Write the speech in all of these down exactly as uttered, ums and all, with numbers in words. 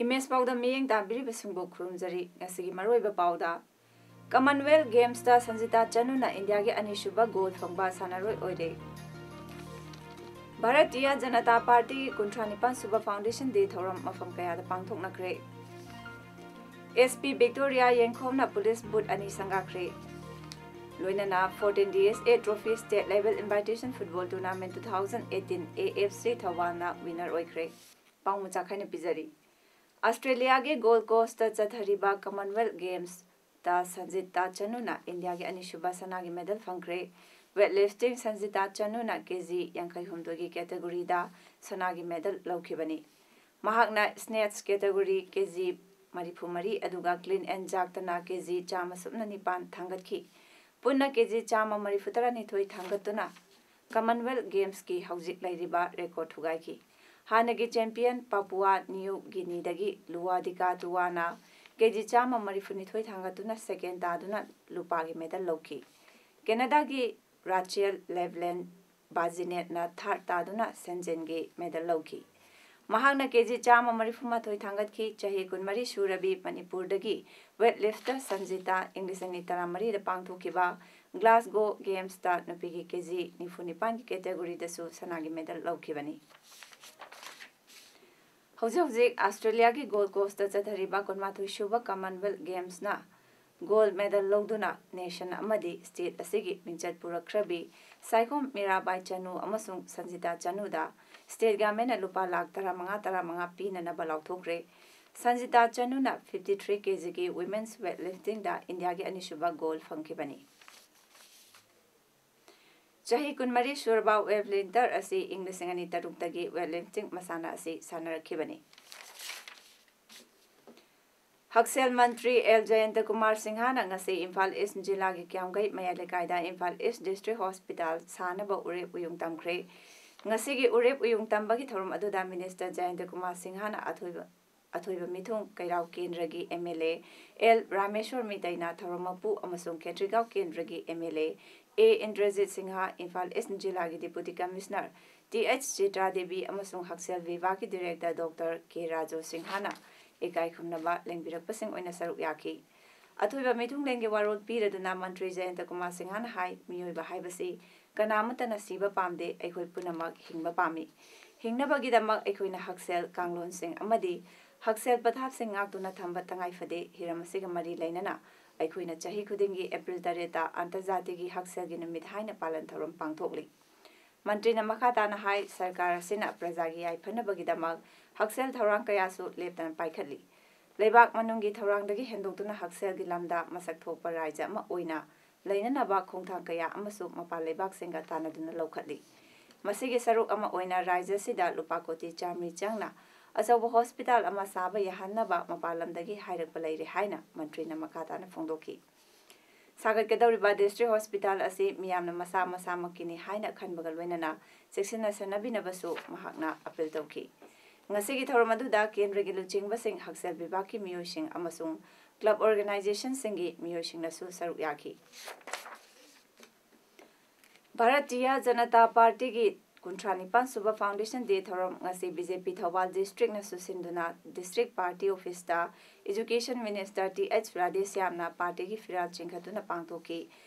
Image ꯄꯥꯎꯗ ꯃꯤꯠꯌꯦꯡ ꯇꯥꯕꯤꯔꯤꯕꯁꯤꯡꯕꯨ ꯈꯨꯔꯨꯝꯖꯔꯤ꯫ ꯉꯁꯤꯒꯤ ꯃꯔꯨꯑꯣꯏꯕ ꯄꯥꯎꯗ, ꯀꯃꯟꯋꯦꯜꯊ ꯒꯦꯝꯁꯇ ꯁꯟꯖꯤꯇꯥ ꯆꯅꯨꯅ ꯏꯟꯗꯤꯌꯥꯒꯤ ꯑꯅꯤꯁꯨꯕ ꯒꯣꯜ ꯐꯪꯕ ꯁꯥꯟꯅꯔꯣꯏ ꯑꯣꯏꯔꯦ꯫ ꯚꯥꯔꯇꯤꯌ ꯖꯅꯇꯥ ꯄꯥꯔꯇꯤꯒꯤ ꯀꯨꯟꯊ꯭ꯔꯥ ꯅꯤꯄꯥꯟ ꯁꯨꯕ ꯐꯥꯎꯟꯗꯦꯁꯟ ꯗꯦ ꯊꯧꯔꯝ ꯃꯐꯝ ꯀꯌꯥꯗ ꯄꯥꯡꯊꯣꯛꯅꯈ꯭ꯔꯦ꯫ S P Victoria ꯌꯦꯡꯈꯣꯝꯅ police booth ꯑꯅꯤ ꯁꯪꯒꯥꯈ꯭ꯔꯦ꯫ ꯂꯣꯏꯅꯅ fourteen D S A Trophy State Level Invitation Football Tournament two thousand eighteen A F C ꯊꯧꯕꯥꯜꯅ ꯋꯤꯅꯔ ꯑꯣꯏꯈ꯭ꯔꯦ꯫ ꯄꯥꯎ ꯃꯆꯥ ꯈꯥꯏꯅ ꯄꯤꯖꯔꯤ꯫ ꯑꯁꯇ꯭ꯔꯦꯂꯤꯌꯥꯒꯤ ꯒꯣꯜꯗ ꯀꯣꯁꯇ ꯆꯠꯊꯔꯤꯕ ꯀꯃꯟꯋꯦꯜꯊ ꯒꯦꯝꯁꯇ ꯁꯟꯖꯤꯇꯥ ꯆꯅꯨꯅ ꯏꯟꯗꯤꯌꯥꯒꯤ ꯑꯅꯤꯁꯨꯕ ꯁꯅꯥꯒꯤ ꯃꯦꯗꯜ ꯐꯪꯈ꯭ꯔꯦ꯫ ꯋꯦꯠ ꯂꯤꯐꯇꯤꯡ ꯁꯟꯖꯤꯇꯥ ꯆꯅꯨꯅ ꯀꯦ ꯖꯤ ꯌꯥꯡꯈꯩ ꯍꯨꯝꯗꯣꯏꯒꯤ ꯀꯦꯇꯦꯒꯣꯔꯤꯗ ꯁꯅꯥꯒꯤ ꯃꯦꯗꯜ ꯂꯧꯈꯤꯕꯅꯤ꯫ ꯃꯍꯥꯛꯅ ꯁ꯭ꯅꯦꯠꯆ ꯀꯦꯇꯦꯒꯣꯔꯤ ꯀꯦ ꯖꯤ ꯃꯔꯤꯐꯨ ꯃꯔꯤ, ꯑꯗꯨꯒ ꯀ꯭ꯂꯤꯟ ꯑꯦꯟ ꯖꯥꯔꯛꯇꯅ ꯀꯦ ꯖꯤ ꯆꯥꯝꯃ ꯁꯨꯞꯅ ꯅꯤꯄꯥꯟ ꯊꯥꯡꯒꯠꯈꯤ꯫ ꯄꯨꯟꯅ ꯀꯦ ꯖꯤ ꯆꯥꯝꯃ ꯃꯔꯤꯐꯨ ꯇꯔꯥꯅꯤꯊꯣꯏ ꯊꯥꯡꯒꯠꯇꯨꯅ ꯀꯃꯟꯋꯦꯜꯊ ꯒꯦꯝꯁꯀꯤ ꯍꯧꯖꯤꯛ ꯂꯩꯔꯤꯕ ꯔꯦꯀꯣꯔꯗ ꯊꯨꯒꯥꯏꯈꯤ꯫ ꯍꯥꯟꯅꯒꯤ ꯆꯦꯝꯄꯤꯌꯟ ꯄꯥꯄꯨꯋꯥ ꯅ꯭ꯌꯨ ꯒꯤꯅꯤꯗꯒꯤ ꯂꯨꯋꯥꯗꯤꯀꯥ ꯇꯨꯋꯥꯅ ꯀꯦ ꯖꯤ ꯆꯥꯝꯃ ꯃꯔꯤꯐꯨꯅꯤꯊꯣꯏ ꯊꯥꯡꯒꯠꯇꯨꯅ ꯁꯦꯀꯦꯟ ꯇꯥꯗꯨꯅ ꯂꯨꯄꯥꯒꯤ ꯃꯦꯗꯜ ꯂꯧꯈꯤ꯫ ꯀꯦꯅꯥꯗꯥꯒꯤ ꯔꯥꯆꯦꯜ ꯂꯦꯕꯂꯦꯟ ꯕꯥꯖꯤꯅꯦꯠꯅ ꯊꯥꯔꯗ ꯇꯥꯗꯨꯅ ꯁꯦꯟꯖꯦꯟꯒꯤ ꯃꯦꯗꯜ ꯂꯧꯈꯤ꯫ ꯃꯍꯥꯛꯅ ꯀꯦ ꯖꯤ ꯆꯥꯝꯃ ꯃꯔꯤꯐꯨ ꯃꯥꯊꯣꯏ ꯊꯥꯡꯒꯠꯈꯤ꯫ ꯆꯍꯤ ꯀꯨꯟꯃꯔꯤ ꯁꯨꯔꯕꯤ ꯃꯅꯤꯄꯨꯔꯗꯒꯤ ꯋꯦꯠ ꯂꯤꯐꯇꯔ ꯁꯟꯖꯤꯇꯥ ꯏꯪ ꯂꯤꯁꯤꯡ ꯑꯅꯤ ꯇꯔꯥꯃꯔꯤꯗ ꯄꯥꯡꯊꯣꯛꯈꯤꯕ ꯒ꯭ꯂꯥꯁꯒꯣ ꯒꯦꯝꯁꯇ ꯅꯨꯄꯤꯒꯤ ꯀꯦ ꯖꯤ ꯅꯤꯐꯨ ꯅꯤꯄꯥꯟꯒꯤ ꯀꯦꯇꯦꯒꯣꯔꯤꯗꯁꯨ ꯁꯅꯥꯒꯤ ꯃꯦꯗꯜ ꯂꯧꯈꯤꯕꯅꯤ꯫ ꯍꯧꯖꯤꯛ ꯍꯧꯖꯤꯛ ꯑꯁꯇ꯭ꯔꯦꯂꯤꯌꯥꯒꯤ ꯒꯣꯜꯗ ꯀꯣꯁꯇ ꯆꯠꯊꯔꯤꯕ ꯀꯨꯟꯃꯥꯊꯣꯏ ꯁꯨꯕ ꯀꯃꯟꯋꯦꯜꯊ ꯒꯦꯝꯁꯅ ꯒꯣꯜꯗ ꯃꯦꯗꯜ ꯂꯧꯗꯨꯅ ꯅꯦꯁꯟ ꯑꯃꯗꯤ ꯁ꯭ꯇꯦꯠ ꯑꯁꯤꯒꯤ ꯃꯤꯡꯆꯠ ꯄꯨꯔꯛꯈ꯭ꯔꯕꯤ ꯁꯥꯏꯈꯣꯝ ꯃꯤꯔꯥꯕꯥꯏ ꯆꯅꯨ ꯑꯃꯁꯨꯡ ꯁꯟꯖꯤꯇꯥ ꯆꯅꯨꯗ ꯁ꯭ꯇꯦꯠ ꯒꯚꯔꯟꯃꯦꯟꯠꯅ ꯂꯨꯄꯥ ꯂꯥꯈ ꯇꯔꯥꯃꯉꯥ, ꯇꯔꯥꯃꯉꯥ ꯄꯤꯅꯅꯕ ꯂꯥꯎꯊꯣꯛꯈ꯭ꯔꯦ꯫ ꯁꯟꯖꯤꯇꯥ ꯆꯅꯨꯅ fifty three K G ꯒꯤ ꯋꯤꯃꯦꯟꯁ ꯋꯦꯠ ꯂꯤꯐꯇꯤꯡꯗ ꯏꯟꯗꯤꯌꯥꯒꯤ ꯑꯅꯤꯁꯨꯕ ꯒꯣꯜꯗ ꯐꯪꯈꯤꯕꯅꯤ꯫ ꯆꯍꯤ ꯀꯨꯟꯃꯔꯤ ꯁꯨꯔꯕ ꯋꯦꯠ ꯂꯤꯐꯇꯔ ꯑꯁꯤ ꯏꯪ ꯂꯤꯁꯤꯡ ꯑꯅꯤ ꯇꯔꯨꯛꯇꯒꯤ ꯋꯦꯠ ꯂꯤꯐꯇꯤꯡ ꯃꯁꯥꯟꯅ ꯑꯁꯤ ꯁꯥꯟꯅꯔꯛꯈꯤꯕꯅꯤ꯫ ꯍꯛꯁꯦꯜ ꯃꯟꯇ꯭ꯔꯤ ꯑꯦꯜ ꯖꯌꯟꯇ ꯀꯨꯃꯥꯔ ꯁꯤꯡꯍꯅ ꯉꯁꯤ ꯏꯝꯐꯥꯜ ꯏꯁ ꯖꯤꯂꯥꯒꯤ ꯀ꯭ꯌꯥꯝꯒꯩ ꯃꯌꯥꯏ ꯂꯩꯀꯥꯏꯗ ꯏꯝꯐꯥꯜ ꯏꯁ ꯗꯤꯁꯇ꯭ꯔꯤꯛ ꯍꯣꯁꯄꯤꯇꯥꯜ ꯁꯥꯅꯕ ꯎꯔꯦꯞ ꯎꯌꯨꯡ ꯇꯝꯈ꯭ꯔꯦ꯫ ꯉꯁꯤꯒꯤ ꯎꯔꯦꯞ ꯎꯌꯨꯡ ꯇꯝꯕꯒꯤ ꯊꯧꯔꯝ ꯑꯗꯨꯗ ꯃꯤꯅꯤꯁꯇꯔ ꯖꯌꯟꯇ ꯀꯨꯃꯥꯔ ꯁꯤꯡꯍꯅ ꯑꯊꯣꯏꯕ, ꯑꯊꯣꯏꯕ ꯃꯤꯊꯨꯡ ꯀꯩꯔꯥꯎ ꯀꯦꯟꯗ꯭ꯔꯒꯤ M L A L Rameshwar ꯃꯤꯇꯩꯅ ꯊꯧꯔꯝ ꯃꯄꯨ ꯑꯃꯁꯨꯡ ꯈꯦꯇ꯭ꯔꯤꯒꯥꯎ ꯀꯦꯟꯗ꯭ꯔꯒꯤ M L A A Indrajit Singh, Imphal east ꯖꯤꯂꯥꯒꯤ deputy commissioner T H Chitra Devi ꯑꯃꯁꯨꯡ ꯍꯛꯁꯦꯜ ꯋꯤꯚꯥꯒꯤ ꯗꯤꯔꯦꯛꯇꯔ ꯗꯣꯛꯇꯔ ꯀꯦ ꯔꯥꯖꯨ ꯁꯤꯡꯍꯅ ꯏꯀꯥꯏ ꯈꯨꯝꯅꯕ ꯂꯦꯡꯕꯤꯔꯛꯄꯁꯤꯡ ꯑꯣꯏꯅ ꯁꯔꯨꯛ ꯌꯥꯈꯤ꯫ ꯑꯊꯣꯏꯕ ꯃꯤꯊꯨꯡꯂꯦꯟꯒꯤ ꯋꯥꯔꯣꯜ ꯄꯤꯔꯗꯨꯅ ꯃꯟꯇ꯭ꯔꯤ ꯖꯌꯟꯇ ꯀꯨꯃꯥꯔ ꯁꯤꯡꯍꯅ ꯍꯥꯏ, ꯃꯤꯑꯣꯏꯕ ꯍꯥꯏꯕꯁꯤ ꯀꯅꯥ ꯑꯃꯠꯇꯅ ꯁꯤꯕ ꯄꯥꯝꯗꯦ, ꯑꯩꯈꯣꯏ ꯄꯨꯝꯅꯃꯛ ꯍꯤꯡꯕ ꯄꯥꯝꯃꯤ꯫ ꯍꯤꯡꯅꯕꯒꯤꯗꯃꯛ ꯑꯩꯈꯣꯏꯅ ꯍꯛꯁꯦꯜ ꯀꯥꯡꯂꯣꯟꯁꯤꯡ ꯑꯃꯗꯤ ꯍꯛꯁꯦꯜ ꯄꯊꯥꯞꯁꯤꯡ ꯉꯥꯛꯇꯨꯅ ꯊꯝꯕ ꯇꯉꯥꯏ ꯐꯗꯦ꯫ ꯍꯤꯔꯝ ꯑꯁꯤꯒ ꯃꯔꯤ ꯂꯩꯅꯅ ꯑꯩꯈꯣꯏꯅ ꯆꯍꯤ ꯈꯨꯗꯤꯡꯒꯤ ꯑꯦꯄ꯭ꯔꯤꯜ ꯇꯔꯦꯠꯇ ꯑꯟꯇꯔꯖꯥꯇꯤꯒꯤ ꯍꯛꯁꯦꯜꯒꯤ ꯅꯨꯃꯤꯠ ꯍꯥꯏꯅ ꯄꯥꯂꯟ ꯊꯧꯔꯝ ꯄꯥꯡꯊꯣꯛꯂꯤ꯫ ꯃꯟꯇ꯭ꯔꯤꯅ ꯃꯈꯥ ꯇꯥꯅ ꯍꯥꯏ, ꯁꯔꯀꯥꯔ ꯑꯁꯤꯅ ꯄ꯭ꯔꯖꯥꯒꯤ ꯌꯥꯏꯐꯅꯕꯒꯤꯗꯃꯛ ꯍꯛꯁꯦꯜ ꯊꯧꯔꯥꯡ ꯀꯌꯥꯁꯨ ꯂꯦꯞꯇꯅ ꯄꯥꯏꯈꯠꯂꯤ꯫ ꯂꯩꯕꯥꯛ ꯃꯅꯨꯡꯒꯤ ꯊꯧꯔꯥꯡꯗꯒꯤ ꯍꯦꯟꯗꯣꯛꯇꯨꯅ ꯍꯛꯁꯦꯜꯒꯤ ꯂꯝꯗ ꯃꯁꯛ ꯊꯣꯛꯄ ꯔꯥꯖ꯭ꯌ ꯑꯃ ꯑꯣꯏꯅ ꯂꯩꯅꯅꯕ ꯈꯣꯡꯊꯥꯡ ꯀꯌꯥ ꯑꯃꯁꯨ ꯃꯄꯥꯟ ꯂꯩꯕꯥꯛꯁꯤꯡꯒ ꯇꯥꯟꯅꯗꯨꯅ ꯂꯧꯈꯠꯂꯤ꯫ ꯃꯁꯤꯒꯤ ꯁꯔꯨꯛ ꯑꯃ ꯑꯣꯏꯅ ꯔꯥꯖ꯭ꯌ ꯑꯁꯤꯗ ꯂꯨꯄꯥ ꯀꯣꯇꯤ ꯆꯥꯃꯔꯤ ꯆꯪꯅ ꯑꯆꯧꯕ ꯍꯣꯁꯄꯤꯇꯥꯜ ꯑꯃ ꯁꯥꯕ ꯌꯥꯍꯟꯅꯕ ꯃꯄꯥꯟ ꯂꯝꯗꯒꯤ ꯍꯥꯏꯔꯛꯄ ꯂꯩꯔꯦ ꯍꯥꯏꯅ ꯃꯟꯇ꯭ꯔꯤꯅ ꯃꯈꯥ ꯇꯥꯅ ꯐꯣꯡꯗꯣꯛꯈꯤ꯫ ꯁꯥꯒꯠꯀꯗꯧꯔꯤꯕ ꯗꯤꯁꯇ꯭ꯔꯤꯛ ꯍꯣꯁꯄꯤꯇꯥꯜ ꯑꯁꯤ ꯃꯤꯌꯥꯝꯅ ꯃꯁꯥ ꯃꯁꯥꯃꯛꯀꯤꯅꯤ ꯍꯥꯏꯅ ꯈꯟꯕꯒ ꯂꯣꯏꯅꯅ ꯆꯦꯛꯁꯤꯟꯅ ꯁꯦꯟꯅꯕꯤꯅꯕꯁꯨ ꯃꯍꯥꯛꯅ ꯑꯄꯤꯜ ꯇꯧꯈꯤ꯫ ꯉꯁꯤꯒꯤ ꯊꯧꯔꯝ ꯑꯗꯨꯗ ꯀꯦꯟꯗ꯭ꯔꯒꯤ ꯂꯨꯆꯤꯡꯕꯁꯤꯡ, ꯍꯛꯁꯦꯜ ꯕꯤꯚꯥꯒꯀꯤ ꯃꯤꯑꯣꯏꯁꯤꯡ ꯑꯃꯁꯨꯡ ꯀ꯭ꯂꯕ ꯑꯣꯔꯒꯅꯥꯏꯖꯦꯁꯟꯁꯤꯡꯒꯤ ꯃꯤꯑꯣꯏꯁꯤꯡꯅꯁꯨ ꯁꯔꯨꯛ ꯌꯥꯈꯤ꯫ ꯚꯥꯔꯇꯤꯌꯥ ꯖꯅꯇꯥ ꯄꯥꯔꯇꯤꯒꯤ ꯀꯨꯟꯊ꯭ꯔꯥ ꯅꯤꯄꯥꯟ ꯁꯨꯕ ꯐꯥꯎꯟꯗꯦꯁꯟ ꯗꯦ ꯊꯧꯔꯝ ꯉꯁꯤ ꯕꯤ ꯖꯦ ꯄꯤ ꯊꯧꯕꯥꯜ ꯗꯤꯁꯇ꯭ꯔꯤꯛꯅꯁꯨ ꯁꯤꯟꯗꯨꯅ ꯗꯤꯁꯇ꯭ꯔꯤꯛ ꯄꯥꯔꯇꯤ ꯑꯣꯐꯤꯁꯇ ꯏꯖꯨꯀꯦꯁꯟ ꯃꯤꯅꯤꯁꯇꯔ ꯇꯤ ꯑꯩꯆ ꯔꯥꯙꯦꯁ꯭ꯌꯥꯝꯅ ꯄꯥꯔꯇꯤꯒꯤ ꯐꯤꯔꯥꯜ ꯆꯤꯡꯈꯠꯇꯨꯅ ꯄꯥꯡꯊꯣꯛꯈꯤ꯫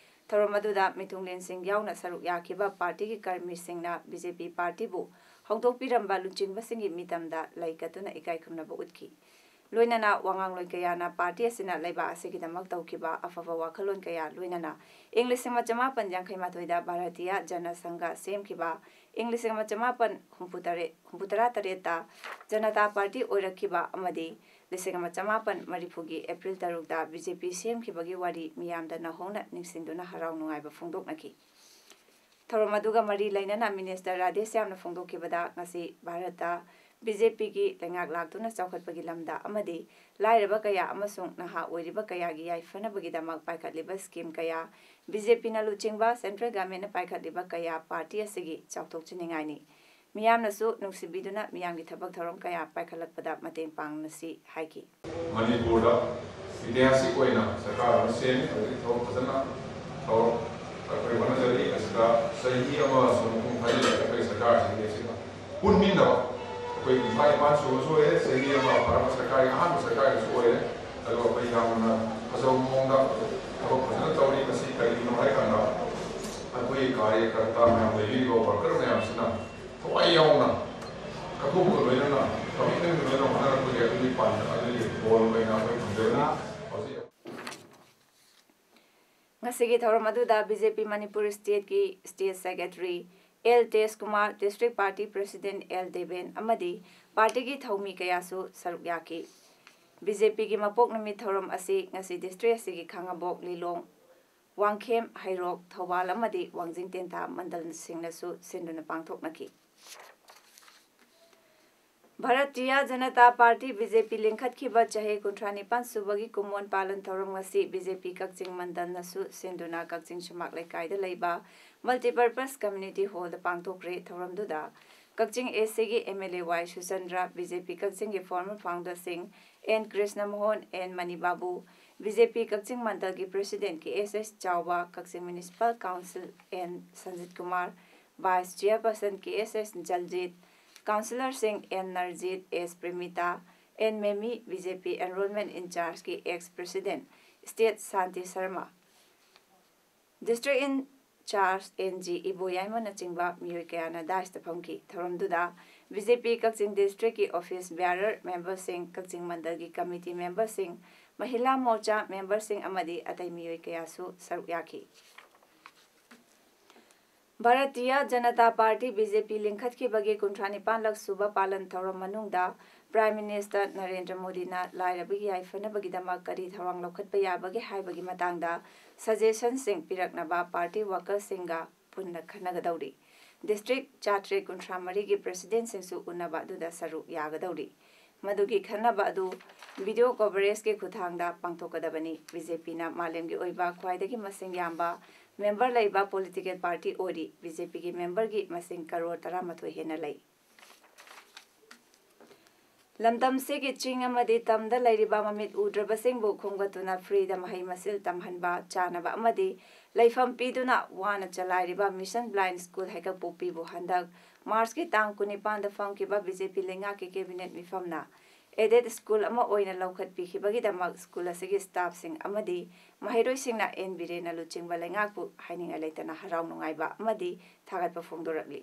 ꯊꯧꯔꯝ ꯑꯗꯨꯗ ꯃꯤꯊꯨꯡꯂꯦꯟꯁꯤꯡ ꯌꯥꯎꯅ ꯁꯔꯨꯛ ꯌꯥꯈꯤꯕ ꯄꯥꯔꯇꯤꯒꯤ ꯀꯔꯃꯤꯁꯤꯡꯅ ꯕꯤ ꯖꯦ ꯄꯤ ꯄꯥꯔꯇꯤꯕꯨ ꯍꯧꯗꯣꯛꯄꯤꯔꯝꯕ ꯂꯨꯆꯤꯡꯕꯁꯤꯡꯒꯤ ꯃꯤꯇꯝꯗ ꯂꯩ ꯀꯠꯇꯨꯅ ꯏꯀꯥꯏ ꯈꯨꯝꯅꯕ ꯎꯠꯈꯤ꯫ ꯂꯣꯏꯅꯅ ꯋꯥꯉꯥꯡꯂꯣꯏ ꯀꯌꯥꯅ ꯄꯥꯔꯇꯤ ꯑꯁꯤꯅ ꯂꯩꯕꯥꯛ ꯑꯁꯤꯒꯤꯗꯃꯛ ꯇꯧꯈꯤꯕ ꯑꯐꯕ ꯋꯥꯈꯜꯂꯣꯟ ꯀꯌꯥ, ꯂꯣꯏꯅꯅ ꯏꯪ ꯂꯤꯁꯤꯡ ꯑꯃ ꯆꯃꯥꯄꯟ ꯌꯥꯡꯈꯩ ꯃꯥꯊꯣꯏꯗ ꯚꯥꯔꯇꯤꯌꯥ ꯖꯅ ꯁꯪꯘ ꯁꯦꯝꯈꯤꯕ, ꯏꯪ ꯂꯤꯁꯤꯡ ꯑꯃ ꯆꯃꯥꯄꯟ ꯍꯨꯝꯐꯨ ꯇꯔꯦꯠ, ꯍꯨꯝꯐꯨ ꯇꯔꯥ ꯇꯔꯦꯠꯇ ꯖꯅꯇꯥ ꯄꯥꯔꯇꯤ ꯑꯣꯏꯔꯛꯈꯤꯕ ꯑꯃꯗꯤ ꯂꯤꯁꯤꯡ ꯑꯃ ꯆꯃꯥꯄꯟ ꯃꯔꯤꯐꯨꯒꯤ ꯑꯦꯄ꯭ꯔꯤꯜ ꯇꯔꯨꯛꯇ ꯕꯤ ꯖꯦ ꯄꯤ ꯁꯦꯝꯈꯤꯕꯒꯤ ꯋꯥꯔꯤ ꯃꯤꯌꯥꯝꯗ ꯅꯧꯍꯧꯅ ꯅꯤꯡꯁꯤꯡꯗꯨꯅ ꯍꯔꯥꯎ ꯅꯨꯡꯉꯥꯏꯕ ꯐꯣꯡꯗꯣꯛꯅꯈꯤ꯫ ꯊꯧꯔꯝ ꯑꯗꯨꯒ ꯃꯔꯤ ꯂꯩꯅꯅ ꯃꯤꯅꯤꯁꯇꯔ ꯔꯥꯙꯦꯁ꯭ꯌꯥꯝꯅ ꯐꯣꯡꯗꯣꯛꯈꯤꯕꯗ, ꯉꯁꯤ ꯚꯥꯔꯠꯇ ꯕꯤ ꯖꯦ ꯄꯤꯒꯤ ꯂꯩꯉꯥꯛ ꯂꯥꯛꯇꯨꯅ ꯆꯥꯎꯈꯠꯄꯒꯤ ꯂꯝꯗ ꯑꯃꯗꯤ ꯂꯥꯏꯔꯕ ꯀꯌꯥ ꯑꯃꯁꯨꯡ ꯅꯍꯥ ꯑꯣꯏꯔꯤꯕ ꯀꯌꯥꯒꯤ ꯌꯥꯏꯐꯅꯕꯒꯤꯗꯃꯛ ꯄꯥꯏꯈꯠꯂꯤꯕ ꯁ꯭ꯀꯤꯝ ꯀꯌꯥ, ꯕꯤ ꯖꯦ ꯄꯤꯅ ꯂꯨꯆꯤꯡꯕ ꯁꯦꯟꯇ꯭ꯔꯦꯜ ꯒꯃꯦꯟꯅ ꯄꯥꯏꯈꯠꯂꯤꯕ ꯀꯌꯥ ꯄꯥꯔꯇꯤ ꯑꯁꯤꯒꯤ ꯆꯥꯎꯊꯣꯛꯆꯅꯤꯡꯉꯥꯏꯅꯤ꯫ ꯃꯤꯌꯥꯝꯅꯁꯨ ꯅꯨꯡꯁꯤꯕꯤꯗꯨꯅ ꯃꯤꯌꯥꯝꯒꯤ ꯊꯕꯛ ꯊꯧꯔꯝ ꯀꯌꯥ ꯄꯥꯏꯈꯠꯂꯛꯄꯗ ꯃꯇꯦꯡ ꯄꯥꯡꯅꯁꯤ ꯍꯥꯏꯈꯤ꯫ ꯃꯅꯤꯄꯨꯔꯗ ꯏꯇꯤꯍꯥꯁꯤꯛ ꯑꯣꯏꯅ ꯁꯔꯀꯥꯔ ꯑꯃ ꯁꯦꯝꯃꯤ, ꯍꯧꯖꯤꯛ ꯊꯕꯛ ꯐꯖꯅ ꯊꯕꯛ ꯑꯩꯈꯣꯏ ꯍꯣꯠꯅꯖꯔꯤ꯫ ꯑꯁꯤꯗ ꯆꯍꯤ ꯑꯃ ꯁꯨꯝ ꯃꯄꯨꯡ ꯐꯥꯖꯤꯜꯂꯛꯑꯦ ꯑꯩꯈꯣꯏ ꯁꯔꯀꯥꯔꯁꯤꯒꯤ ꯑꯁꯤꯗ ꯄꯨꯟꯃꯤꯟꯅꯕ, ꯑꯩꯈꯣꯏ ꯀꯨꯟꯊ꯭ꯔꯥ ꯅꯤꯄꯥꯟ ꯁꯨꯕꯁꯨ ꯑꯣꯏꯔꯦ, ꯆꯍꯤ ꯑꯃ ꯐꯥꯔꯛꯄ ꯁꯔꯀꯥꯔꯒꯤ ꯑꯍꯥꯟꯕ ꯁꯔꯀꯥꯔꯒꯤꯁꯨ ꯑꯣꯏꯔꯦ꯫ ꯑꯗꯣ ꯑꯩꯈꯣꯏ ꯌꯥꯝꯅ ꯐꯖꯕ ꯃꯑꯣꯡꯗ ꯊꯕꯛ ꯐꯖꯅ ꯇꯧꯔꯤ꯫ ꯃꯁꯤ ꯀꯔꯤꯒꯤꯅꯣ ꯍꯥꯏ ꯀꯥꯟꯗ ꯑꯩꯈꯣꯏ ꯀꯥꯔꯌꯀꯔꯇꯥ ꯃꯌꯥꯝ, ꯂꯩꯕꯤꯔꯤꯕ ꯋꯥꯔꯀꯔ ꯃꯌꯥꯝꯁꯤꯅ ꯊꯋꯥꯏ ꯌꯥꯎꯅ, ꯀꯠꯊꯣꯛꯄꯒ ꯂꯣꯏꯅꯅ, ꯀꯃꯤꯠꯃꯦꯟꯒ ꯂꯣꯏꯅꯅ ꯍꯣꯠꯅꯔꯛꯄꯒꯤ ꯑꯗꯨꯒꯤ ꯄꯥꯟ-, ꯑꯗꯨꯒꯤ ꯐꯣꯜ ꯑꯣꯏꯅ ꯑꯩꯈꯣꯏ ꯐꯪꯖꯕꯅꯤ꯫ ꯍꯧꯖꯤꯛ ꯉꯁꯤꯒꯤ ꯊꯧꯔꯝ ꯑꯗꯨꯗ ꯕꯤ ꯖꯦ ꯄꯤ ꯃꯅꯤꯄꯨꯔ ꯁ꯭ꯇꯦꯠꯀꯤ state secretary L Tej Kumar, district party president L Deben ꯑꯃꯗꯤ ꯄꯥꯔꯇꯤꯒꯤ ꯊꯧꯃꯤ ꯀꯌꯥꯁꯨ ꯁꯔꯨꯛ ꯌꯥꯈꯤ꯫ ꯕꯤ ꯖꯦ ꯄꯤꯒꯤ ꯃꯄꯣꯛ ꯅꯨꯃꯤꯠ ꯊꯧꯔꯝ ꯑꯁꯤ ꯉꯁꯤ ꯗꯤꯁꯇ꯭ꯔꯤꯛ ꯑꯁꯤꯒꯤ ꯈꯥꯉꯕꯣꯛ, ꯂꯤꯂꯣꯡ, ꯋꯥꯡꯈꯦꯝ, ꯍꯩꯔꯣꯛ, ꯊꯧꯕꯥꯜ ꯑꯃꯗꯤ ꯋꯥꯡꯖꯤꯡ ꯇꯦꯟꯊꯥ ꯃꯟꯗꯜꯁꯤꯡꯅꯁꯨ ꯁꯤꯟꯗꯨꯅ ꯄꯥꯡꯊꯣꯛꯅꯈꯤ꯫ Bharatiya Janata party, B J ꯄꯤ, ꯂꯤꯡꯈꯠꯈꯤꯕ ꯆꯍꯤ ꯀꯨꯟꯊ꯭ꯔꯥ ꯅꯤꯄꯥꯟ ꯁꯨꯕꯒꯤ ꯀꯨꯝꯑꯣꯟ ꯄꯥꯂꯟ ꯊꯧꯔꯝ ꯉꯁꯤ ꯕꯤ ꯖꯦ ꯄꯤ ꯀꯛꯆꯤꯡ ꯃꯟꯗꯜꯅꯁꯨ ꯁꯤꯟꯗꯨꯅ ꯀꯛꯆꯤꯡ ꯁꯨꯃꯥꯡ ꯂꯩꯀꯥꯏꯗ ꯂꯩꯕ Multipurpose Community Hall ꯗ ꯄꯥꯡꯊꯣꯛꯈ꯭ꯔꯦ꯫ ꯊꯧꯔꯝꯗꯨꯗ ꯀꯛꯆꯤꯡ ꯑꯦ ꯁꯤ ꯒꯤ M L A Y Suchandra, B J P ꯀꯛꯆꯤꯡꯒꯤ former founder Singh N Krishna Mohan, N Mani Babu, B J P Kakching ꯃꯟꯗꯜꯒꯤ president K S S Chaoba, Kakching municipal council N Sanjit Kumar, vice chairperson K S S Jaljit, councillor Singh N Narjit, S Premita, N Memi, B J P enrollment in charge ꯀꯤ ex president state Shanti Sharma, district in charge N G ꯏꯕꯣꯌꯥꯏꯃꯅꯆꯤꯡꯕ ꯃꯤꯑꯣꯏ ꯀꯌꯥꯅ dais ꯇ ꯐꯝꯈꯤ꯫ ꯊꯧꯔꯝꯗꯨꯗ B J P ꯀꯛꯆꯤꯡ district ꯀꯤ office bearer member ꯁꯤꯡ, ꯀꯛꯆꯤꯡ ꯃꯟꯗꯜꯒꯤ committee member ꯁꯤꯡ, ꯃꯍꯤꯂꯥ ꯃꯣꯔꯆꯥ member ꯁꯤꯡ ꯑꯃꯗꯤ ꯑꯇꯩ ꯃꯤꯑꯣꯏ ꯀꯌꯥꯁꯨ ꯁꯔꯨꯛ ꯌꯥꯈꯤ꯫ Bharatiya Janata party, B J ꯄꯤ, ꯂꯤꯡꯈꯠꯈꯤꯕꯒꯤ ꯀꯨꯟꯊ꯭ꯔꯥ ꯅꯤꯄꯥꯟ ꯂꯛ ꯁꯨꯕ ꯄꯥꯂꯟ ꯊꯧꯔꯝ ꯃꯅꯨꯡꯗ Prime Minister ꯅꯔꯦꯟꯗ꯭ꯔ ꯃꯣꯗꯤꯅ ꯂꯥꯏꯔꯕꯒꯤ ꯌꯥꯏꯐꯅꯕꯒꯤꯗꯃꯛ ꯀꯔꯤ ꯊꯧꯔꯥꯡ ꯂꯧꯈꯠꯄ ꯌꯥꯕꯒꯦ ꯍꯥꯏꯕꯒꯤ ꯃꯇꯥꯡꯗ suggestion ꯁꯤꯡ ꯄꯤꯔꯛꯅꯕ party worker ꯁꯤꯡꯒ ꯄꯨꯟꯅ ꯈꯟꯅꯒꯗꯧꯔꯤ꯫ ꯗꯤꯁꯇ꯭ꯔꯤꯛ ꯆꯥꯇ꯭ꯔꯦꯠ ꯀꯨꯟꯊ꯭ꯔꯥ ꯃꯔꯤꯒꯤ ꯄ꯭ꯔꯦꯁꯤꯗꯦꯟꯠꯁꯤꯡꯁꯨ ꯎꯅꯕ ꯑꯗꯨꯗ ꯁꯔꯨꯛ ꯌꯥꯒꯗꯧꯔꯤ꯫ ꯃꯗꯨꯒꯤ ꯈꯟꯅꯕ ꯑꯗꯨ ꯚꯤꯗꯤꯑꯣ ꯀꯣꯚꯔꯦꯖꯀꯤ ꯈꯨꯠꯊꯥꯡꯗ ꯄꯥꯡꯊꯣꯛꯀꯗꯕꯅꯤ꯫ ꯕꯤ ꯖꯦ ꯄꯤꯅ ꯃꯥꯂꯦꯝꯒꯤ ꯑꯣꯏꯕ ꯈ꯭ꯋꯥꯏꯗꯒꯤ ꯃꯁꯤꯡ ꯌꯥꯝꯕ ꯃꯦꯝꯕꯔ ꯂꯩꯕ ꯄꯣꯂꯤꯇꯤꯀꯦꯜ ꯄꯥꯔꯇꯤ ꯑꯣꯏꯔꯤ꯫ ꯕꯤ ꯖꯦ ꯄꯤꯒꯤ ꯃꯦꯝꯕꯔꯒꯤ ꯃꯁꯤꯡ ꯀꯔꯣꯔ ꯇꯔꯥꯃꯥꯊꯣꯏ ꯍꯦꯟꯅ ꯂꯩ꯫ ꯂꯝꯗꯝꯁꯤꯒꯤ ꯆꯤꯡ ꯑꯃꯗꯤ ꯇꯝꯗ ꯂꯩꯔꯤꯕ ꯃꯃꯤꯠ ꯎꯗ꯭ꯔꯕꯁꯤꯡꯕꯨ ꯈꯣꯝꯒꯠꯇꯨꯅ ꯐ꯭ꯔꯤꯗ ꯃꯍꯩ ꯃꯁꯤꯡ ꯇꯝꯍꯟꯕ, ꯆꯥꯅꯕ ꯑꯃꯗꯤ ꯂꯩꯐꯝ ꯄꯤꯗꯨꯅ ꯋꯥꯅ ꯆꯂꯥꯏꯔꯤꯕ ꯃꯤꯁꯟ ꯕ꯭ꯂꯥꯏꯟ ꯁ꯭ꯀꯨꯜ ꯍꯩꯀꯛꯄꯣꯛꯄꯤꯕꯨ ꯍꯟꯗꯛ ꯃꯥꯔꯆꯀꯤ ꯇꯥꯡ ꯀꯨꯟꯅꯤꯄꯥꯟꯗ ꯐꯝꯈꯤꯕ ꯕꯤ ꯖꯦ ꯄꯤ ꯂꯩꯉꯥꯛꯀꯤ ꯀꯦꯕꯤꯅꯦꯠ ꯃꯤꯐꯝꯅ ꯑꯦꯗꯦꯗ ꯁ꯭ꯀꯨꯜ ꯑꯃ ꯑꯣꯏꯅ ꯂꯧꯈꯠꯄꯤꯈꯤꯕꯒꯤꯗꯃꯛ ꯁ꯭ꯀꯨꯜ ꯑꯁꯤꯒꯤ ꯁ꯭ꯇꯥꯐꯁꯤꯡ ꯑꯃꯗꯤ ꯃꯍꯩꯔꯣꯏꯁꯤꯡꯅ ꯑꯦꯟ ꯕꯤꯔꯦꯟꯅ ꯂꯨꯆꯤꯡꯕ ꯂꯩꯉꯥꯛꯄꯨ ꯍꯥꯏꯅꯤꯡꯉꯥꯏ ꯂꯩꯇꯅ ꯍꯔꯥꯎ ꯅꯨꯡꯉꯥꯏꯕ ꯑꯃꯗꯤ ꯊꯥꯒꯠꯄ ꯐꯣꯡꯗꯣꯔꯛꯂꯤ꯫